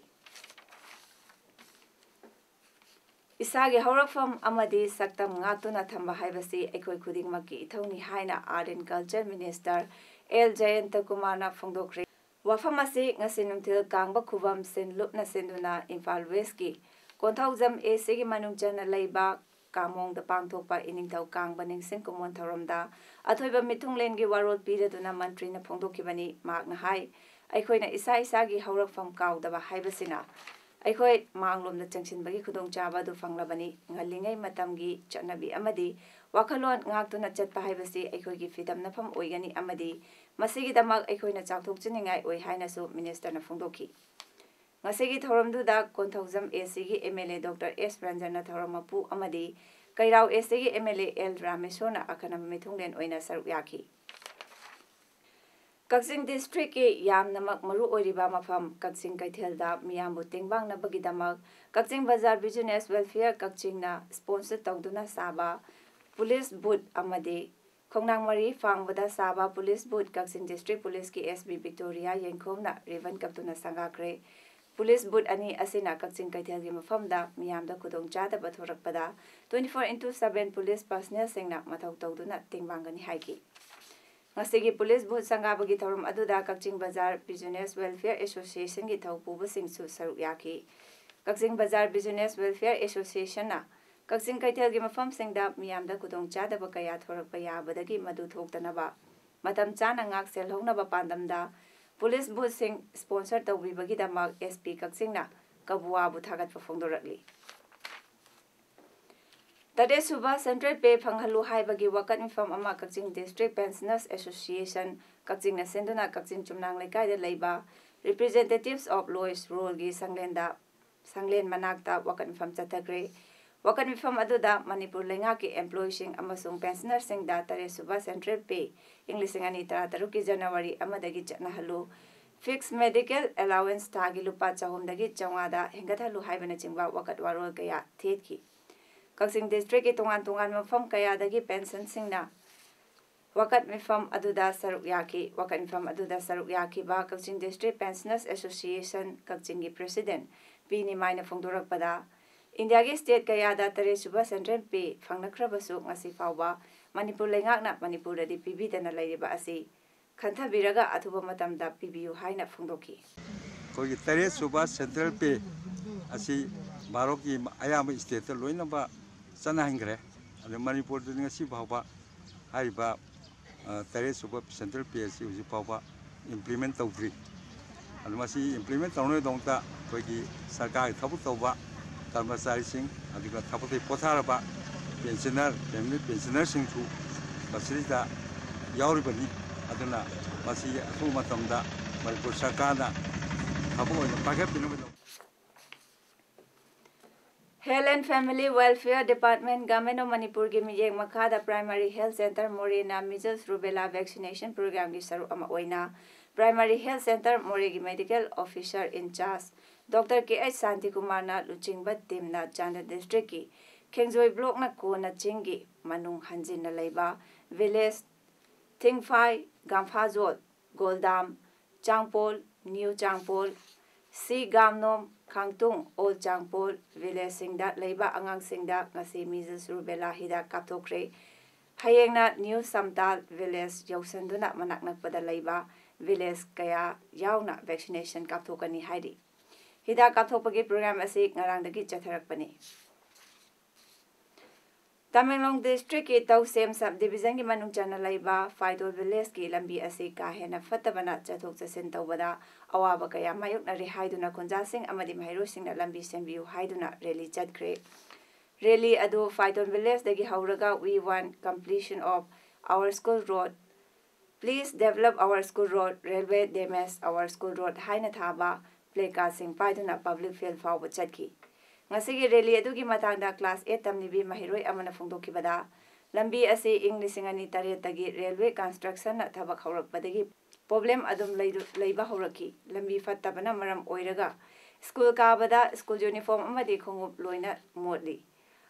ꯏꯁꯥꯒꯤ ꯍꯧꯔꯛꯐꯝ ꯑꯃꯗꯤ ꯁꯛꯇꯝ ꯉꯥꯛꯇꯨꯅ ꯊꯝꯕ ꯍꯥꯏꯕꯁꯤ ꯑꯩꯈꯣꯏ ꯈꯨꯗꯤꯡꯃꯛꯀꯤ ꯏꯊꯧꯅꯤ ꯍꯥꯏꯅ Art and Culture Minister L Jayanta ꯀꯨꯃꯥꯔꯅ ꯐꯣꯡꯗꯣꯛꯈ꯭ꯔꯦ꯫ ꯋꯥꯐꯝ ꯑꯁꯤ ꯉꯁꯤ ꯅꯨꯡꯊꯤꯜ ꯀꯥꯡꯕ ꯈꯨꯕꯝ ꯁꯤꯟ ꯂꯨꯞꯅ ꯁꯤꯟꯗꯨꯅ ꯏꯝꯐꯥꯜ ꯋꯦꯁꯀꯤ ꯀꯣꯟꯊꯧꯖꯝ ꯑꯦ ꯁꯤꯒꯤ ꯃꯅꯨꯡ ꯆꯟꯅ ꯂꯩꯕ ꯀꯥꯃꯣꯡꯗ ꯄꯥꯡꯊꯣꯛꯄ ꯏꯅꯤꯡꯊꯧ ꯀꯥꯡꯕ ꯅꯤꯡꯁꯤꯡ ꯀꯨꯝꯑꯣꯟ ꯊꯧꯔꯝꯗ ꯑꯊꯣꯏꯕ ꯃꯤꯊꯨꯡꯂꯦꯟꯒꯤ ꯋꯥꯔꯣꯜ ꯄꯤꯔꯗꯨꯅ ꯃꯟꯇ꯭ꯔꯤꯅ ꯐꯣꯡꯗꯣꯛꯈꯤꯕꯅꯤ꯫ ꯃꯍꯥꯛꯅ ꯍꯥꯏ, ꯑꯩꯈꯣꯏꯅ ꯏꯁꯥ ꯏꯁꯥꯒꯤ ꯍꯧꯔꯛꯐꯝ ꯀꯥꯎꯗꯕ ꯍꯥꯏꯕꯁꯤꯅ ꯑꯩꯈꯣꯏ ꯃꯥꯡꯂꯣꯝꯗ ꯆꯪꯁꯤꯟꯕꯒꯤ ꯈꯨꯗꯣꯡꯆꯥꯕ ꯑꯗꯨ ꯐꯪꯂꯕꯅꯤ꯫ ꯉꯜꯂꯤꯉꯩ ꯃꯇꯝꯒꯤ ꯆꯠꯅꯕꯤ ꯑꯃꯗꯤ ꯋꯥꯈꯜꯂꯣꯟ ꯉꯥꯛꯇꯨꯅ ꯆꯠꯄ ꯍꯥꯏꯕꯁꯤ ꯑꯩꯈꯣꯏꯒꯤ ꯐꯤꯗꯝꯅꯐꯝ ꯑꯣꯏꯒꯅꯤ ꯑꯃꯗꯤ ꯃꯁꯤꯒꯤꯗꯃꯛ ꯑꯩꯈꯣꯏꯅ ꯆꯥꯎꯊꯣꯛꯆꯅꯤꯡꯉꯥꯏ ꯑꯣꯏ ꯍꯥꯏꯅꯁꯨ ꯃꯤꯅꯤꯁꯇꯔꯅ ꯐꯣꯡꯗꯣꯛꯈꯤ꯫ ꯉꯁꯤꯒꯤ ꯊꯧꯔꯝꯗꯨꯗ ꯀꯣꯟꯊꯧꯖꯝ ꯑꯦ ꯁꯤꯒꯤ ꯑꯦꯝ ꯑꯦꯜ ꯑꯦ ꯗꯣꯛꯇꯔ ꯑꯦꯁ ꯔꯟꯖꯟꯅ ꯊꯧꯔꯝ ꯃꯄꯨ ꯑꯃꯗꯤ ꯀꯩꯔꯥꯎ ꯑꯦ ꯁꯤꯒꯤ ꯑꯦꯝ ꯑꯦꯜ ꯑꯦ ꯑꯦꯜ ꯔꯥꯃꯦꯁꯣꯔꯅ ꯑꯈꯟꯅꯕ ꯃꯤꯊꯨꯡꯂꯦꯟ ꯑꯣꯏꯅ ꯁꯔꯨꯛ ꯌꯥꯈꯤ꯫ ꯀꯛꯆꯤꯡ ꯗꯤꯁꯇ꯭ꯔꯤꯛꯀꯤ ꯌꯥꯝꯅꯃꯛ ꯃꯔꯨ ꯑꯣꯏꯔꯤꯕ ꯃꯐꯝ ꯀꯛꯆꯤꯡ ꯀꯩꯊꯦꯜꯗ ꯃꯤꯌꯥꯝꯕꯨ ꯇꯦꯡꯕꯥꯡꯅꯕꯒꯤꯗꯃꯛ ꯀꯛꯆꯤꯡ ꯕꯖꯥꯔ ꯕꯤꯖꯤꯅꯦꯁ ꯋꯦꯜꯐꯤꯌꯔ ꯀꯛꯆꯤꯡꯅ ꯁ꯭ꯄꯣꯟꯁꯔ ꯇꯧꯗꯨꯅ ꯁꯥꯕ ꯄꯨꯂꯤꯁ ꯕꯨꯠ ꯑꯃꯗꯤ ꯈꯣꯡꯅꯥꯡ ꯃꯔꯤ ꯐꯥꯡꯕꯗ ꯁꯥꯕ ꯄꯨꯂꯤꯁ ꯕꯨꯠ ꯀꯛꯆꯤꯡ ꯗꯤꯁꯇ꯭ꯔꯤꯛ ꯄꯨꯂꯤꯁꯀꯤ ꯑꯦꯁ ꯄꯤ ꯕꯤꯛꯇꯣꯔꯤꯌꯥ ꯌꯦꯡꯈꯣꯝꯅ ꯔꯤꯕꯟ ꯀꯛꯇꯨꯅ ꯁꯪꯒꯥꯈ꯭ꯔꯦ꯫ ꯄꯨꯂꯤꯁ ꯕꯨꯠ ꯑꯅꯤ ꯑꯁꯤꯅ ꯀꯛꯆꯤꯡ ꯀꯩꯊꯦꯜꯒꯤ ꯃꯐꯝꯗ ꯃꯤꯌꯥꯝꯗ ꯈꯨꯗꯣꯡꯆꯥꯗꯕ ꯊꯣꯔꯛꯄꯗ twenty four into seven police ꯄꯔꯁꯅꯦꯜꯁꯤꯡꯅ ꯃꯊꯧ ꯇꯧꯗꯨꯅ ꯇꯦꯡꯕꯥꯡꯒꯅꯤ ꯍꯥꯏꯈꯤ꯫ ꯉꯁꯤꯒꯤ ꯄꯨꯂꯤꯁ ꯕꯨꯠ ꯁꯪꯒꯥꯕꯒꯤ ꯊꯧꯔꯝ ꯑꯗꯨꯗ ꯀꯛꯆꯤꯡ ꯕꯖꯥꯔ ꯕꯤꯖꯤꯅꯦꯁ ꯋꯦꯜꯐꯤꯌꯔ ꯑꯦꯁꯣꯁꯤꯌꯦꯁꯟꯒꯤ ꯊꯧꯄꯨꯕꯁꯤꯡꯁꯨ ꯁꯔꯨꯛ ꯌꯥꯈꯤ꯫ ꯀꯛꯆꯤꯡ ꯕꯖꯥꯔ ꯕꯤꯖꯤꯅꯦꯁ ꯋꯦꯜꯐꯤꯌꯔ ꯑꯦꯁꯣꯁꯤꯌꯦꯁꯟꯅ ꯀꯛꯆꯤꯡ ꯀꯩꯊꯦꯜꯒꯤ ꯃꯐꯝꯁꯤꯡꯗ ꯃꯤꯌꯥꯝꯗ ꯈꯨꯗꯣꯡꯆꯥꯗꯕ ꯀꯌꯥ ꯊꯣꯔꯛꯄ ꯌꯥꯕꯗꯒꯤ ꯃꯗꯨ ꯊꯣꯛꯇꯅꯕ ꯃꯇꯝ ꯆꯥꯅ ꯉꯥꯛ ꯁꯦꯜꯍꯧꯅꯕ ꯄꯥꯟꯗꯝꯗ ꯄꯨꯂꯤꯁ ꯕꯨꯠꯁꯤꯡ ꯁ꯭ꯄꯣꯟꯁꯔ ꯇꯧꯕꯤꯕꯒꯤꯗꯃꯛ ꯑꯦꯁ ꯄꯤ ꯀꯛꯆꯤꯡꯅ ꯀꯕꯨꯋꯥꯕꯨ ꯊꯥꯒꯠꯄ ꯐꯣꯡꯗꯣꯔꯛꯂꯤ꯫ ꯇꯔꯦꯠ ꯁꯨꯕ ꯁꯦꯟꯇ꯭ꯔꯦꯜ ꯄꯦ ꯐꯪꯍꯜꯂꯨ ꯍꯥꯏꯕꯒꯤ ꯋꯥꯀꯠ ꯃꯤꯐꯝ ꯑꯃ ꯀꯛꯆꯤꯡ ꯗꯤꯁꯇ꯭ꯔꯤꯛ ꯄꯦꯟꯁꯅꯔꯁ ꯑꯦꯁꯣꯁꯤꯌꯦꯁꯟ ꯀꯛꯆꯤꯡꯅ ꯁꯤꯟꯗꯨꯅ ꯀꯛꯆꯤꯡ ꯆꯨꯝꯅꯥꯡ ꯂꯩꯀꯥꯏꯗ ꯂꯩꯕ Representatives of Lowest Role ꯒꯤ ꯁꯪꯂꯦꯟꯗ ꯁꯪꯂꯦꯟ ꯃꯅꯥꯛꯇ ꯋꯥꯀꯠ ꯃꯤꯐꯝ ꯆꯠꯊꯈ꯭ꯔꯦ꯫ ꯋꯥꯀꯠ ꯃꯤꯐꯝ ꯑꯗꯨꯗ ꯃꯅꯤꯄꯨꯔ ꯂꯩꯉꯥꯛꯀꯤ ꯑꯦꯝꯄ꯭ꯂꯣꯌꯤꯁꯤꯡ ꯑꯃꯁꯨꯡ ꯄꯦꯟꯁꯅꯔꯁꯤꯡꯗ ꯇꯔꯦꯠ ꯁꯨꯕ ꯁꯦꯟꯇ꯭ꯔꯦꯜ ꯄꯦ ꯏꯪ ꯂꯤꯁꯤꯡ ꯑꯅꯤ ꯇꯔꯥꯇꯔꯨꯛꯀꯤ ꯖꯅꯋꯥꯔꯤ ꯑꯃꯗꯒꯤ ꯆꯠꯅꯍꯜꯂꯨ, ꯐꯤꯛꯁ ꯃꯦꯗꯤꯀꯦꯜ ꯑꯦꯂꯥꯋꯦꯟꯁ ꯊꯥꯒꯤ ꯂꯨꯄꯥ ꯆꯍꯨꯝꯗꯒꯤ ꯆꯥꯝꯃꯉꯥꯗ ꯍꯦꯟꯒꯠꯍꯜꯂꯨ ꯍꯥꯏꯕꯅꯆꯤꯡꯕ ꯋꯥꯀꯠ ꯋꯥꯔꯣꯜ ꯀꯌꯥ ꯊꯦꯠꯈꯤ꯫ ꯀꯛꯆꯤꯡ ꯗꯤꯁꯇ꯭ꯔꯤꯛꯀꯤ ꯇꯣꯉꯥꯟ ꯇꯣꯉꯥꯟꯕ ꯃꯐꯝ ꯀꯌꯥꯗꯒꯤ ꯄꯦꯟꯁꯟꯁꯤꯡꯅ ꯋꯥꯀꯠ ꯃꯤꯐꯝ ꯑꯗꯨꯗ ꯁꯔꯨꯛ ꯌꯥꯈꯤ꯫ ꯋꯥꯀꯠ ꯃꯤꯐꯝ ꯑꯗꯨꯗ ꯁꯔꯨꯛ ꯌꯥꯈꯤꯕ ꯀꯛꯆꯤꯡ ꯗꯤꯁꯇ꯭ꯔꯤꯛ ꯄꯦꯟꯁꯅꯔꯁ ꯑꯦꯁꯣꯁꯤꯌꯦꯁꯟ ꯀꯛꯆꯤꯡꯒꯤ ꯄ꯭ꯔꯦꯁꯤꯗꯦꯟꯠ ꯄꯤ ꯅꯤꯃꯥꯏꯅ ꯐꯣꯡꯗꯣꯔꯛꯄꯗ, ꯏꯟꯗꯤꯌꯥꯒꯤ ꯁ꯭ꯇꯦꯠ ꯀꯌꯥꯗ ꯇꯔꯦꯠ ꯁꯨꯕ ꯁꯦꯟꯇ꯭ꯔꯦꯜ ꯄꯦ ꯐꯪꯅꯈ꯭ꯔꯕꯁꯨ ꯉꯁꯤ ꯐꯥꯎꯕ ꯃꯅꯤꯄꯨꯔ ꯂꯩꯉꯥꯛꯅ ꯃꯅꯤꯄꯨꯔꯗꯗꯤ ꯄꯤꯕꯤꯗꯅ ꯂꯩꯔꯤꯕ ꯑꯁꯤ ꯈꯟꯊꯕꯤꯔꯒ ꯑꯊꯨꯕ ꯃꯇꯝꯗ ꯄꯤꯕꯤꯌꯨ ꯍꯥꯏꯅ ꯐꯣꯡꯗꯣꯛꯈꯤ꯫ ꯑꯩꯈꯣꯏꯒꯤ ꯇꯔꯦꯠ ꯁꯨꯕ ꯁꯦꯟꯇ꯭ꯔꯦꯜ ꯄꯦ ꯑꯁꯤ ꯚꯥꯔꯠꯀꯤ ꯑꯌꯥꯝꯕ ꯁ꯭ꯇꯦꯠꯇ ꯂꯣꯏꯅꯃꯛ ꯆꯠꯅꯍꯟꯈ꯭ꯔꯦ꯫ ꯑꯗꯨ ꯃꯅꯤꯄꯨꯔꯗꯗꯤ ꯉꯁꯤ ꯐꯥꯎꯕ ꯍꯥꯏꯔꯤꯕ, ꯑ, ꯇꯔꯦꯠ ꯁꯨꯕ ꯁꯦꯟꯇ꯭ꯔꯦꯜ ꯄꯦ ꯑꯁꯤ ꯍꯧꯖꯤꯛ ꯐꯥꯎꯕ ꯏꯝꯄ꯭ꯂꯤꯃꯦꯟ ꯇꯧꯗ꯭ꯔꯤ꯫ ꯑꯗꯨ ꯃꯁꯤ ꯏꯝꯄ꯭ꯂꯤꯃꯦꯟ ꯇꯧꯅꯕꯒꯤꯗꯃꯛꯇ ꯑꯩꯈꯣꯏꯒꯤ ꯁꯔꯀꯥꯔꯒꯤ ꯊꯕꯛ ꯇꯧꯕ ꯀꯔꯃꯆꯥꯔꯤꯁꯤꯡ, ꯑꯗꯨꯒ ꯊꯕꯛꯇꯒꯤ ꯄꯣꯊꯥꯔꯕ ꯄꯦꯟꯁꯅꯔ, ꯐꯦꯃꯤꯂꯤ ꯄꯦꯟꯁꯅꯔꯁꯤꯡꯁꯨ ꯃꯁꯤꯗꯩꯗ ꯌꯥꯎꯔꯤꯕꯅꯤ꯫ ꯑꯗꯨꯅ ꯃꯁꯤ ꯑꯊꯨꯕ ꯃꯇꯝꯗ ꯃꯅꯤꯄꯨꯔ ꯁꯔꯀꯥꯔꯅ ꯊꯕꯛ ꯑꯣꯏꯅ ꯄꯥꯏꯈꯠꯄꯤꯅꯕꯒꯤꯗꯃꯛ Health and Family Welfare Department, Government of ꯃꯅꯤꯄꯨꯔꯒꯤ ꯃꯤꯠꯌꯦꯡ ꯃꯈꯥꯗ Primary Health Centre ꯃꯣꯔꯦꯅ measles rubella vaccination programꯒꯤ ꯁꯔꯨꯛ ꯑꯃ ꯑꯣꯏꯅ Primary Health Centre ꯃꯣꯔꯦꯒꯤ medical officer in charge doctor K H ꯁꯥꯟꯇꯤꯀꯨꯃꯥꯔꯅ ꯂꯨꯆꯤꯡꯕ teamꯅ ꯆꯥꯟꯗꯦꯜ districtꯀꯤ ꯈꯦꯡꯖꯣꯏ blockꯅ ꯀꯣꯟꯅ ꯆꯤꯡꯒꯤ ꯃꯅꯨꯡ ꯍꯟꯖꯤꯟꯅ ꯂꯩꯕ village ꯊꯤꯡꯐꯥꯏ, ꯒꯥꯝꯐꯥꯖꯣꯜ, ꯒꯣꯜꯗꯥꯝ, ꯆꯥꯡꯄꯣꯜ, ꯅ꯭ꯌꯨ ꯆꯥꯡꯄꯣꯜ, ꯁꯤ ꯒꯥꯝꯅꯣꯝ, ꯈꯥꯡꯇꯨꯡ, ꯑꯣꯜ ꯆꯥꯡꯄꯣꯜ villageꯁꯤꯡꯗ ꯂꯩꯕ ꯑꯉꯥꯡꯁꯤꯡꯗ ꯉꯁꯤ measles rubella ꯍꯤꯗꯥꯛ ꯀꯥꯞꯊꯣꯛꯈ꯭ꯔꯦ꯫ ꯍꯌꯦꯡꯅ ꯅ꯭ꯌꯨ ꯁꯝꯇꯥꯜ village ꯌꯧꯁꯤꯟꯗꯨꯅ ꯃꯅꯥꯛ ꯅꯛꯄꯗ ꯂꯩꯕ village ꯀꯌꯥ ꯌꯥꯎꯅ vaccination ꯀꯥꯞꯊꯣꯛꯀꯅꯤ ꯍꯥꯏꯔꯤ꯫ ꯍꯤꯗꯥꯛ ꯀꯥꯞꯊꯣꯛꯄꯒꯤ program ꯑꯁꯤ ꯉꯔꯥꯡꯗꯒꯤ ꯆꯠꯊꯔꯛꯄꯅꯤ꯫ ꯇꯃꯦꯡꯂꯣꯡ ꯗꯤꯁꯇ꯭ꯔꯤꯛꯀꯤ ꯇꯧꯁꯦꯝ ꯁꯕ ꯗꯤꯕꯤꯖꯟꯒꯤ ꯃꯅꯨꯡ ꯆꯟꯅ ꯂꯩꯕ ꯐꯥꯏꯗꯣꯜ ꯚꯤꯂꯦꯖꯀꯤ ꯂꯝꯕꯤ ꯑꯁꯤ ꯀꯥ ꯍꯦꯟꯅ ꯐꯠꯇꯕꯅ ꯆꯠꯊꯣꯛ ꯆꯠꯁꯤꯟ ꯇꯧꯕꯗ ꯑꯋꯥꯕ ꯀꯌꯥ ꯃꯥꯌꯣꯛꯅꯔꯤ ꯍꯥꯏꯗꯨꯅ ꯈꯨꯟꯖꯥꯁꯤꯡ ꯑꯃꯗꯤ ꯃꯍꯩꯔꯣꯏꯁꯤꯡꯅ ꯂꯝꯕꯤ ꯁꯦꯝꯕꯤꯌꯨ ꯍꯥꯏꯗꯨꯅ ꯔꯦꯂꯤ ꯆꯠꯈ꯭ꯔꯦ꯫ ꯔꯦꯂꯤ ꯑꯗꯨ ꯐꯥꯏꯗꯣꯜ ꯚꯤꯂꯦꯖꯗꯒꯤ ꯍꯧꯔꯒ "We want completion of our school road", "Please develop our school road", "Railway damage our school road" ꯍꯥꯏꯅ ꯊꯥꯕ ꯄ꯭ꯂꯦ ꯀꯥꯔꯗꯁꯤꯡ ꯄꯥꯏꯗꯨꯅ ꯄꯕ꯭ꯂꯤꯛ ꯐꯤꯜꯗ ꯐꯥꯎꯕ ꯆꯠꯈꯤ꯫ ꯉꯁꯤꯒꯤ ꯔꯦꯂꯤ ꯑꯗꯨꯒꯤ ꯃꯇꯥꯡꯗ ꯀ꯭ꯂꯥꯁ ꯑꯦꯠ ꯇꯝꯂꯤꯕꯤ ꯃꯍꯩꯔꯣꯏ ꯑꯃꯅ ꯐꯣꯡꯗꯣꯛꯈꯤꯕꯗ, ꯂꯝꯕꯤ ꯑꯁꯤ ꯏꯪ ꯂꯤꯁꯤꯡ ꯑꯅꯤ ꯇꯔꯦꯠꯇꯒꯤ ꯔꯦꯜꯋꯦ ꯀꯟꯁꯇ꯭ꯔꯛꯁꯟꯅ ꯊꯕꯛ ꯍꯧꯔꯛꯄꯗꯒꯤ ꯄ꯭ꯔꯣꯕ꯭ꯂꯦꯝ ꯑꯗꯨꯝ ꯂꯩꯗꯨ-, ꯂꯩꯕ ꯍꯧꯔꯛꯈꯤ꯫ ꯂꯝꯕꯤ ꯐꯠꯇꯕꯅ ꯃꯔꯝ ꯑꯣꯏꯔꯒ ꯁ꯭ꯀꯨꯜ ꯀꯥꯕꯗ ꯁ꯭ꯀꯨꯜ ꯌꯨꯅꯤꯐꯣꯔꯝ ꯑꯃꯗꯤ ꯈꯣꯡꯎꯞ ꯂꯣꯏꯅ ꯃꯣꯠꯂꯤ꯫